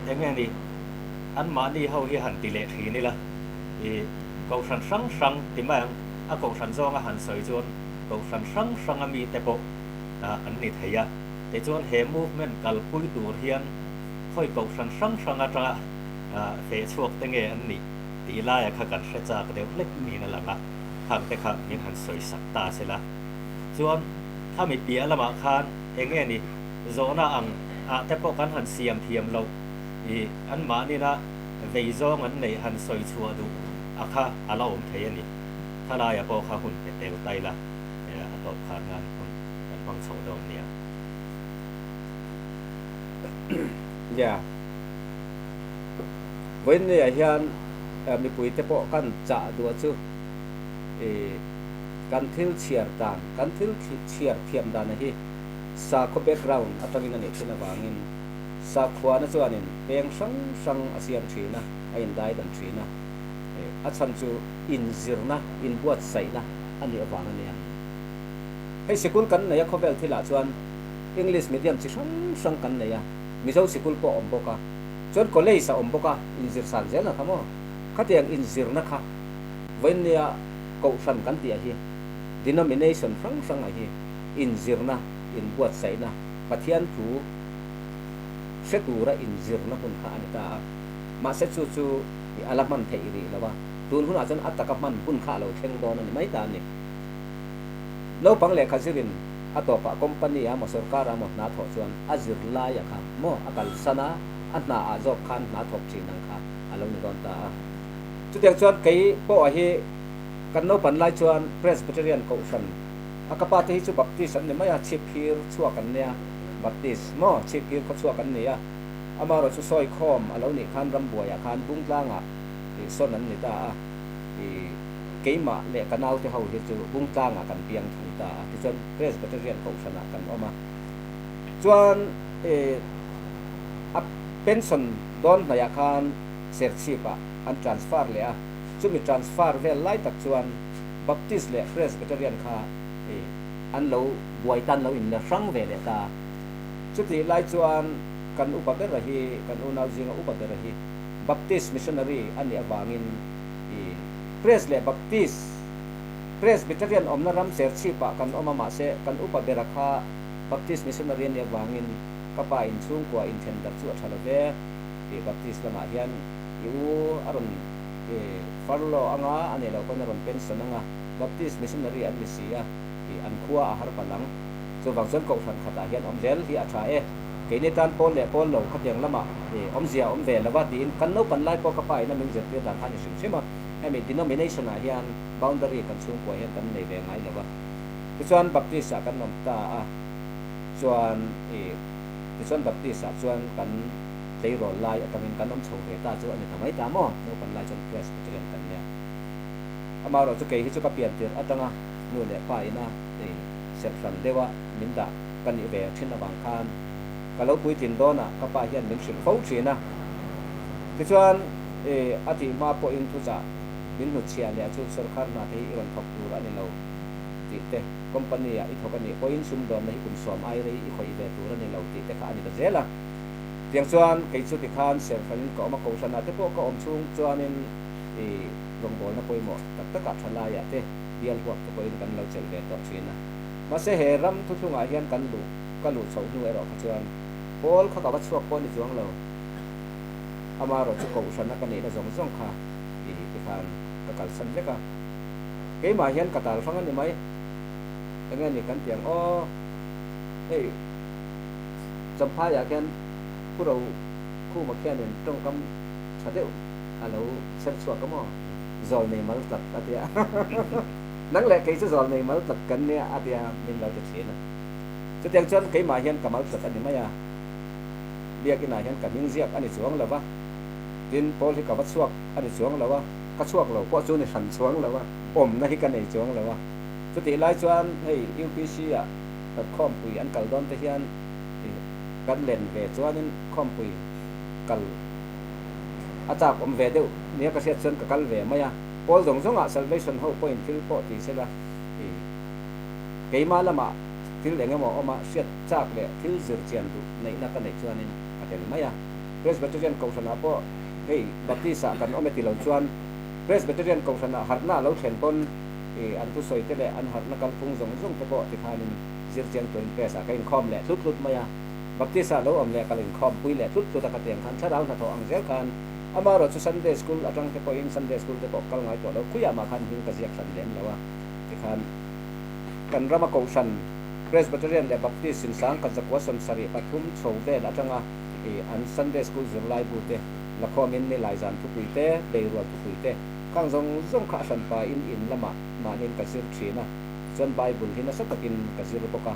Eng nge ni? Anmahni ho hi han ti leh thin ila, i kohhran hrang hrang ti mai ang, a kohhran zawnga han sawi chuan kohhran hrang hranga mite pawh an ni thei a. Tichuan he movement kalpui tur hian khawi kohhran hrang hrang atanga feh chhuak te nge an nih tih laia kha kan hre chak deuh hlek niin a lang a, khang te kha min han sawi sak ta se la. Chuan khami piah lamah khan eng nge ni? Zawhna ang ah te pawh kan han siam thiam loh. I anmahnina vei zawng an neih han sawi chhuah duh a kha a la awm thei a ni. Thalaia pawh kha hun pe tel ta ila a tawp khar nan hun kan hmang chho dawn nia. Nia. Vawiinniah hian mipuite pawh kan chah duh chu i kan thil chhiar dan, kan thil chhiar thiam dana hi sakhaw background atangin a nih thin avangin Sakhuana chuanin peng hrang hrang a siam thin a, a indaidan thin a. A chhan chu inzirna, inbuatsaihna a nih avang a nia. Hei sikul kan nei a khawvel thilah chuan English medium chi hrang hrang kan nei a, Mizo sikul pawh a awm bawk a, chuan college a awm bawk a, inzir san zelna kha maw? Khatiang inzirna kha vawiinnia kohhran kan tih ah hi denomination hrang hrang ah hi inzirna, inbuatsaihna, Pathian thu hre tura inzirna hun kha a ni ta a, mahse chu chu a la hman theih rih lo a, tun hunah chuan a taka hman hun kha a lo thleng dawn a ni mai ta a ni. Naupang lehkha zirin a tawpah company ah maw sorkar ah maw hna thawh chuan a zir laia kha maw a kalsan a, a hna ah zawk khan hna thawk thin ang kha a lo ni dawn ta a. Chutiang chuan kei pawh hi kan naupan lai chuan Presbyterian Kohhran a ka pa te hi chu Baptist an ni mai a, chhipphir chhuak an nia. Baptist maw chhipphir khawchhuak an ni a, amaherawh chu sawi khawm a lo nih khan rambuaiah khan Bungtlangah ih sawn an ni ta a, ih keimah leh ka naute ho hi chu Bungtlangah kan piang thung ta a, tichuan Presbyterian Kohhranah kan awm a, chuan ih a pension dawn hnaihah khan Serchhipah an transfer leh a, chumi transfer vel lai tak chuan Baptist leh Presbyterian kha ih. An lo buai tan lo in la hrang ve leh ta. Chutih lai chuan kan upa bera hi, kan unau zinga upa bera hi Baptist missionary a nih avangin i Pres leh Baptist, Presbyterian awmna ram Serchhipah kan awm a mahse kan upa bera kha Baptist missionary a nih avangin ka pa in chhungkua inthen darh chu a tha lo ve tih Baptist lamah hian i u a rawn i furlough anga a nih loh pawn a rawn pension anga Baptist missionary an ni si a. Tih an khua a har palh ang. Chuvang chuan kohhran khatah hian awm zel hi a tha e. Keini tan pawl leh pawl lo khatiang lamah awmzia a awm ve lo va tiin kan naupan lai pawh ka pa ina min zirtir dan kha a ni hrim hrim a. Hemi denomination ah hian boundary kan chhungkua hian kan nei ve ngai lo va. Tichuan Baptist ah kan awm ta a, chuan tichuan Baptist ah chuan kan tleirawl lai atangin kan awm chho ve ta chu a ni ta mai ta maw? Naupan lai chuan Presbyterian kan nia. Amaherawh chu kei hi chu ka pian tirh atanga nu leh pa ina ei serh hran deuha min dah ka nih ve thin avang khan ka lo puitlin dawnah ka pa hian min hrilh fo thin a. Tichuan ei a tih hma pawhin thuchah min hnutchhiah leh chu sorkar hna te hi i rawn thawk tur a ni lo tih te, company ah i thawk a nih pawhin sumdawnna hi kum sawm ai rei i khawih ve tur a ni lo tih te kha a ni ta zel a. Tiang chuan kei chu tikhan serh hranin ka awm a, kohhranah te pawh ka awm chhung chuanin ei rawngbawlna pawimawh tak takah thalaiah te bial huap te pawhin kan lo chelh ve tawh thin a. Mahse he ram thuthlungah hian kan luh ka luh chhoh hnu erawh kha chuan pawl kha ka va chhuak pawh ni chuang lo. Amaherawh chu kohhrana ka nihna zawng zawng kha i tikhan ka kalsan vek a. Keimah hian ka tal hrang a ni mai. Enge ni kan ti ang aw. Hei Champhaiah khian Pu Rokhuma khianin tawngkam tha deuh a lo chher chhuak a maw? Zawlnei mal tlat a tia. Nang leh kei chu zawlnei mal tlat kan nia a tia min lo ti thin a. Chutiang chuan keimah hian ka mal tlat a ni mai a. Biakinah hian ka hming ziak a ni chuang lo va, tin Paul hi ka va chhuak a ni chuang lo a, ka chhuak lo pawh chu ni hran chuang lo a, awmna hi ka nei chuang lo a. Chutih lai chuan hei UPC ah khawmpui an kal dawn te hian kan len ve chuanin khawmpui kal A chak awm ve deuh nia ka hriat chuan ka kal ve mai a, pawl zawng zawngah Salvation ho pawhin thil pawh ti sela i keimah lamah thil eng emaw awma hriat chak leh thil zir chian duh neihna ka neih chuanin ka tel mai a. Presbyterian Kohhranah pawh hei Baptist ah kan awm e ti lo chuan Presbyterian Kohhranah harhna a lo thlen pawn i an thusawi te leh an harhna kalphung zawng zawng te pawh tikhanin zir chiang turin Pres ah ka inkhawm leh tlut tlut mai a. Baptist ah lo awm leh kal inkhawm pui leh tlut tlut a ka tiang khan thlarau hnathawh ang zel khan amaherawh chu Sunday school atang te pawhin Sunday school te pawh kal ngai tawh lo khuiah mah khan hming ka ziak hran lem lo a tikhan kan rama kohhran Presbyterian leh Baptist in sang khat zakua 73 chho vel atanga i an Sunday School zirlaibu te lakhawmin nilai zan thupui te, beirual thupui te khang zawng zawng kha a hranpa in in lamah mahniin ka zir thin a, tichuan Bible hi nasa takin ka zir bawk a,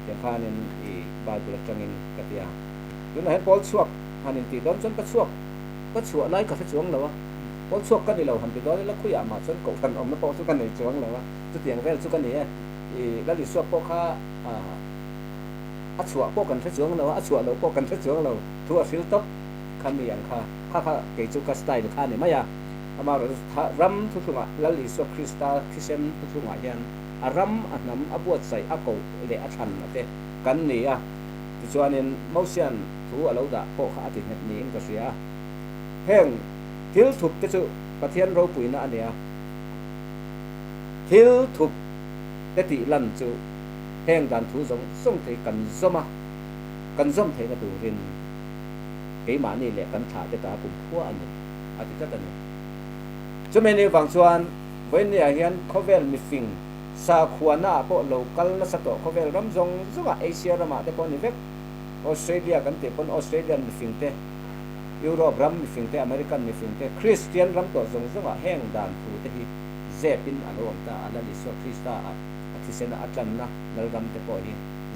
tiang khanin i Bible atangin ka ti a. Tunah hian pawl chhuak han intih dawn chuan ka chhuak ka chhuah lai ka hre chuang lo a, pawl chhuak ka ni lo han ti dawn ila khuiah mah chuan kohhran awmna pawh chu ka nei chuang lo a, chutiang vel chu ka ni e. I Lal Isua pawh kha a chhuah pawh kan hre chuang lo a, a chhuah loh pawh kan hre chuang lo, thu a hril tawp kha mi ang kha, kha kha kei chu ka style kha a ni mai a. Amaherawhchu ram thuthlungah Lal Isua Krista thisen thuthlungah hian a ram, a hnam, a buatsaih, a koh leh a thlan a te kan ni a. Tichuanin Mosia'n thu a lo dah pawh kha a ti nghet niin ka hria a. Heng thil thup te chu Pathian ropuina a nia. Thil thup te tih lan chu heng dan thu zawng zawng te hi kan zawm a, kan zawm theihna turin keimahni leh kan thlah te ta kumkhua a ni, a ti tlat a ni. Chumi ni vang chuan vawinia hian khawvel mifing Sakhuana ah pawh lo kal nasa tawh khawvel ram zawng zawng ah Asia ram ah te pawh a ni vek. Australia kan tih pawn Australian mifing te, Europe ram mifing te, American mifing te, Christian ram tawh zawng zawng ah heng dan thu te hi zep in a lo awm ta a, Lal Isua Krista ah a thisen a a tlanna Lalram te pawh hi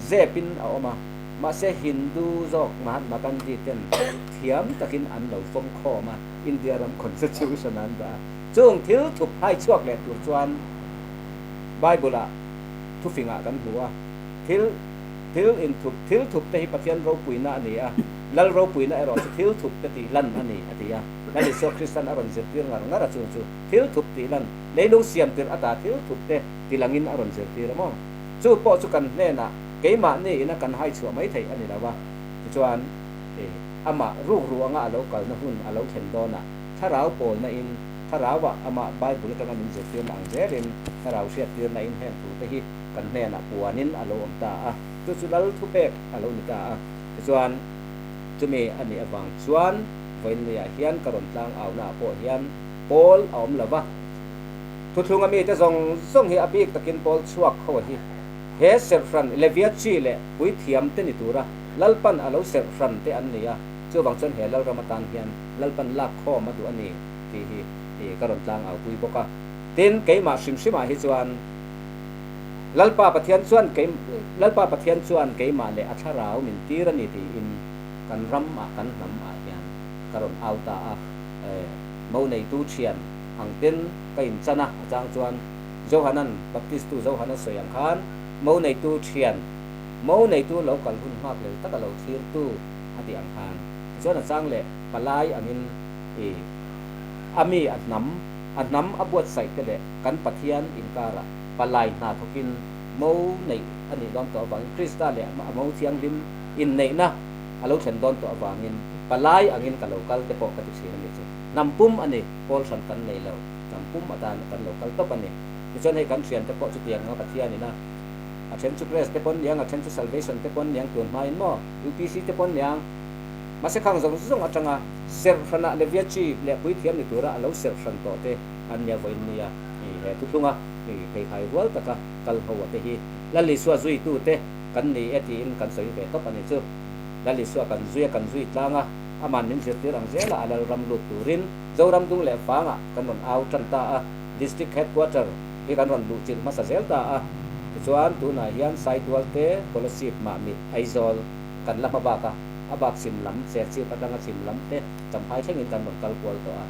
zep in a awm a, mahse Hindu zawk Mahatma Gandhi ten thiam takin an lo fawm khawm a, India ram constitution ah an dah a. Chung thil thup hai chhuak leh tur chuan Bible-ah thufingah kan hmu a, thil thil inthup thil thup te hi Pathian ropuina a ni a, Lal ropuina erawh chu thil thup te tih lan a ni, a ti a. Lal Isua Kristan a rawn zirtir ngar ngar a, chung chu thil thup tih lan, leilung siam tirh ata thil thup te ti langin a rawn zirtir a maw? Chu pawh chu kan hnenah keimahni ina kan hai chhuah mai theih a ni lo a, tichuan amah rukru anga a lo kalna hun a lo thlen dawnah Thlarau pawlna in Thlarauah amah Bible atanga min zirtirna ang zelin Thlarau hriattirna in heng thute hi kan hnenah puanin a lo awm ta a, chu chu Lal thupek a lo ni ta a. Tichuan, chumi a nih avang chuan vawiinniah hian ka rawn tlang aunaah pawh hian pawl a awm lo va. Thuthlunga mite zawng zawng hi a bik takin pawl chhuak ho hi he serhhran Levia chi leh puithiam te ni tura Lalpan a lo serhhran te an ni a, chuvang chuan he Lalram atan hian Lalpan lak khawm a duh a ni tih hi ka rawn tlang au pui bawk a. Tin, keimah hrim hrimah hi chuan Lalpa Pathian chuan kei Lalpa Pathian chuan keimah leh a thlarau min tir a ni tiin kan ram ah kan hnam ah hian ka rawn au ta a. Mo neitu thian ang ten ka inchan a, a chang chuan Johanan, Baptistu Johanan sawi ang khan mo neitu thian, mo neitu lo kal hun nghak lel taka lo thlirtu a tih ang khan Tichuan a chang leh palai angin i a mi a hnam, a hnam a buatsaih te leh kan Pathian inkarah palai hna thawkin mo neih a nih dawn tawh avangin Krista leh a mo thianghlim inneihna a lo thlen dawn tawh avangin palai angin ka lo kal te pawh ka ti thin a ni chu. Hnam pum a ni, pawl hran kan nei lo, hnam pum atan kan lo kal tawp a ni. Tichuan hei kan thian te pawh chutiang anga Pathianin a a then chu Grace te pawn niang, a then chu Salvation te pawn niang tun hmain maw UPC te pawn niang, Mahse khang zawng zawng atanga serh hranah Levia chi leh puithiam ni tura a lo serh hran tawh te an nia vawiin nia i he thuthlunga i pheikhai rual taka kal ho a te hi Lal Isua zuitu te kan ni e tiin kan sawi ve tawp a ni chu. Lal Isua kan zui a kan zui tlang a, aman min zirtir ang zela a lal ram lut turin Zoram dung leh fangah kan rawn au tan ta a, District Headquarter hi kan rawn luhchilh hmasa zel ta a. Tichuan tunah hian Saitual te, Kolasib, Mahmit, Aizawl kan la hma bak a. A bak chhim lam, Serchhip atanga chhim lam te Champhai thlengin kan rawn kal kual tawh a.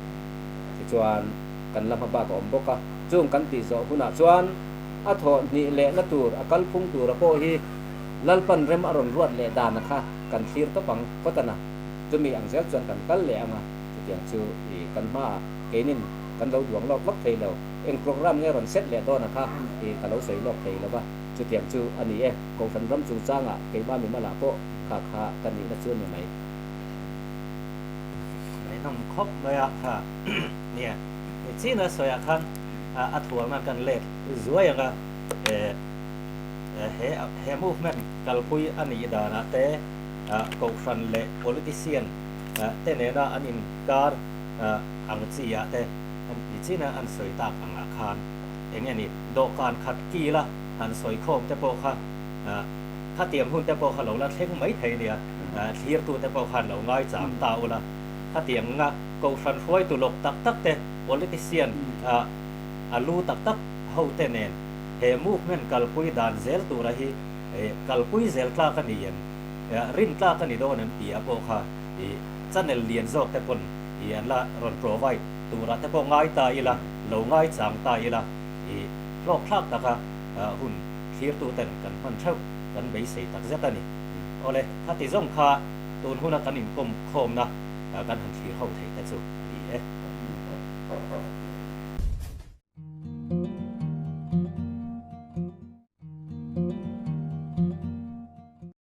Tichuan, kan la hma bak a awm bawk a. Chung kan tih zawh hunah chuan a thawh hnih lehna tur, a kalphung tura pawh hi Lalpan rem a rawn ruat leh dana kha kan thlir tawp ang phawt a na. Chumi ang zel chuan kan kal leh ang a, chutiang chu i kan hmaah keinin kan lo duang lawk vak thei lo. Eng program nge rawn set leh dawna kha i ka lo sawi lawk thei lo va, chutiang chu a ni e. Kohhran ram chungchangah keimah mimalah pawh Kha kha ka nihna chu a ni mai. Ngaihnawm khawp mai a kha nia. Ni chin a sawiah khan a thualna kan let zuai ang a, he he movement kalpui a nih danah te kohhran leh politician te nena an inkar ang chi ah te ni chin a an sawi tak angah khan eng nge ni dawhkan khat kila han sawi khawm te pawh kha Khatiang hun te pawh kha lo la thleng mai thei nia. thlirtute pawh khan lo ngaichang ta ula, khatianga kohhran hruaitu lawk tak tak te, politician a lu tak tak hote nen he movement kalpui dan zel tura hi kalpui zel tlak a ni em, rin tlak a ni dawn em tih a pawh kha channel lian zawk te pawn an la rawn provide turah te pawh ngai ta ila, lo ngaichang ta ila hlawkthlak taka hun thlirtuten kan hman theuh kan beisei tak zet a ni. Awle, khati zawng kha tun huna kan inkawm khawmna kan han thlir ho thei te chu a ni e.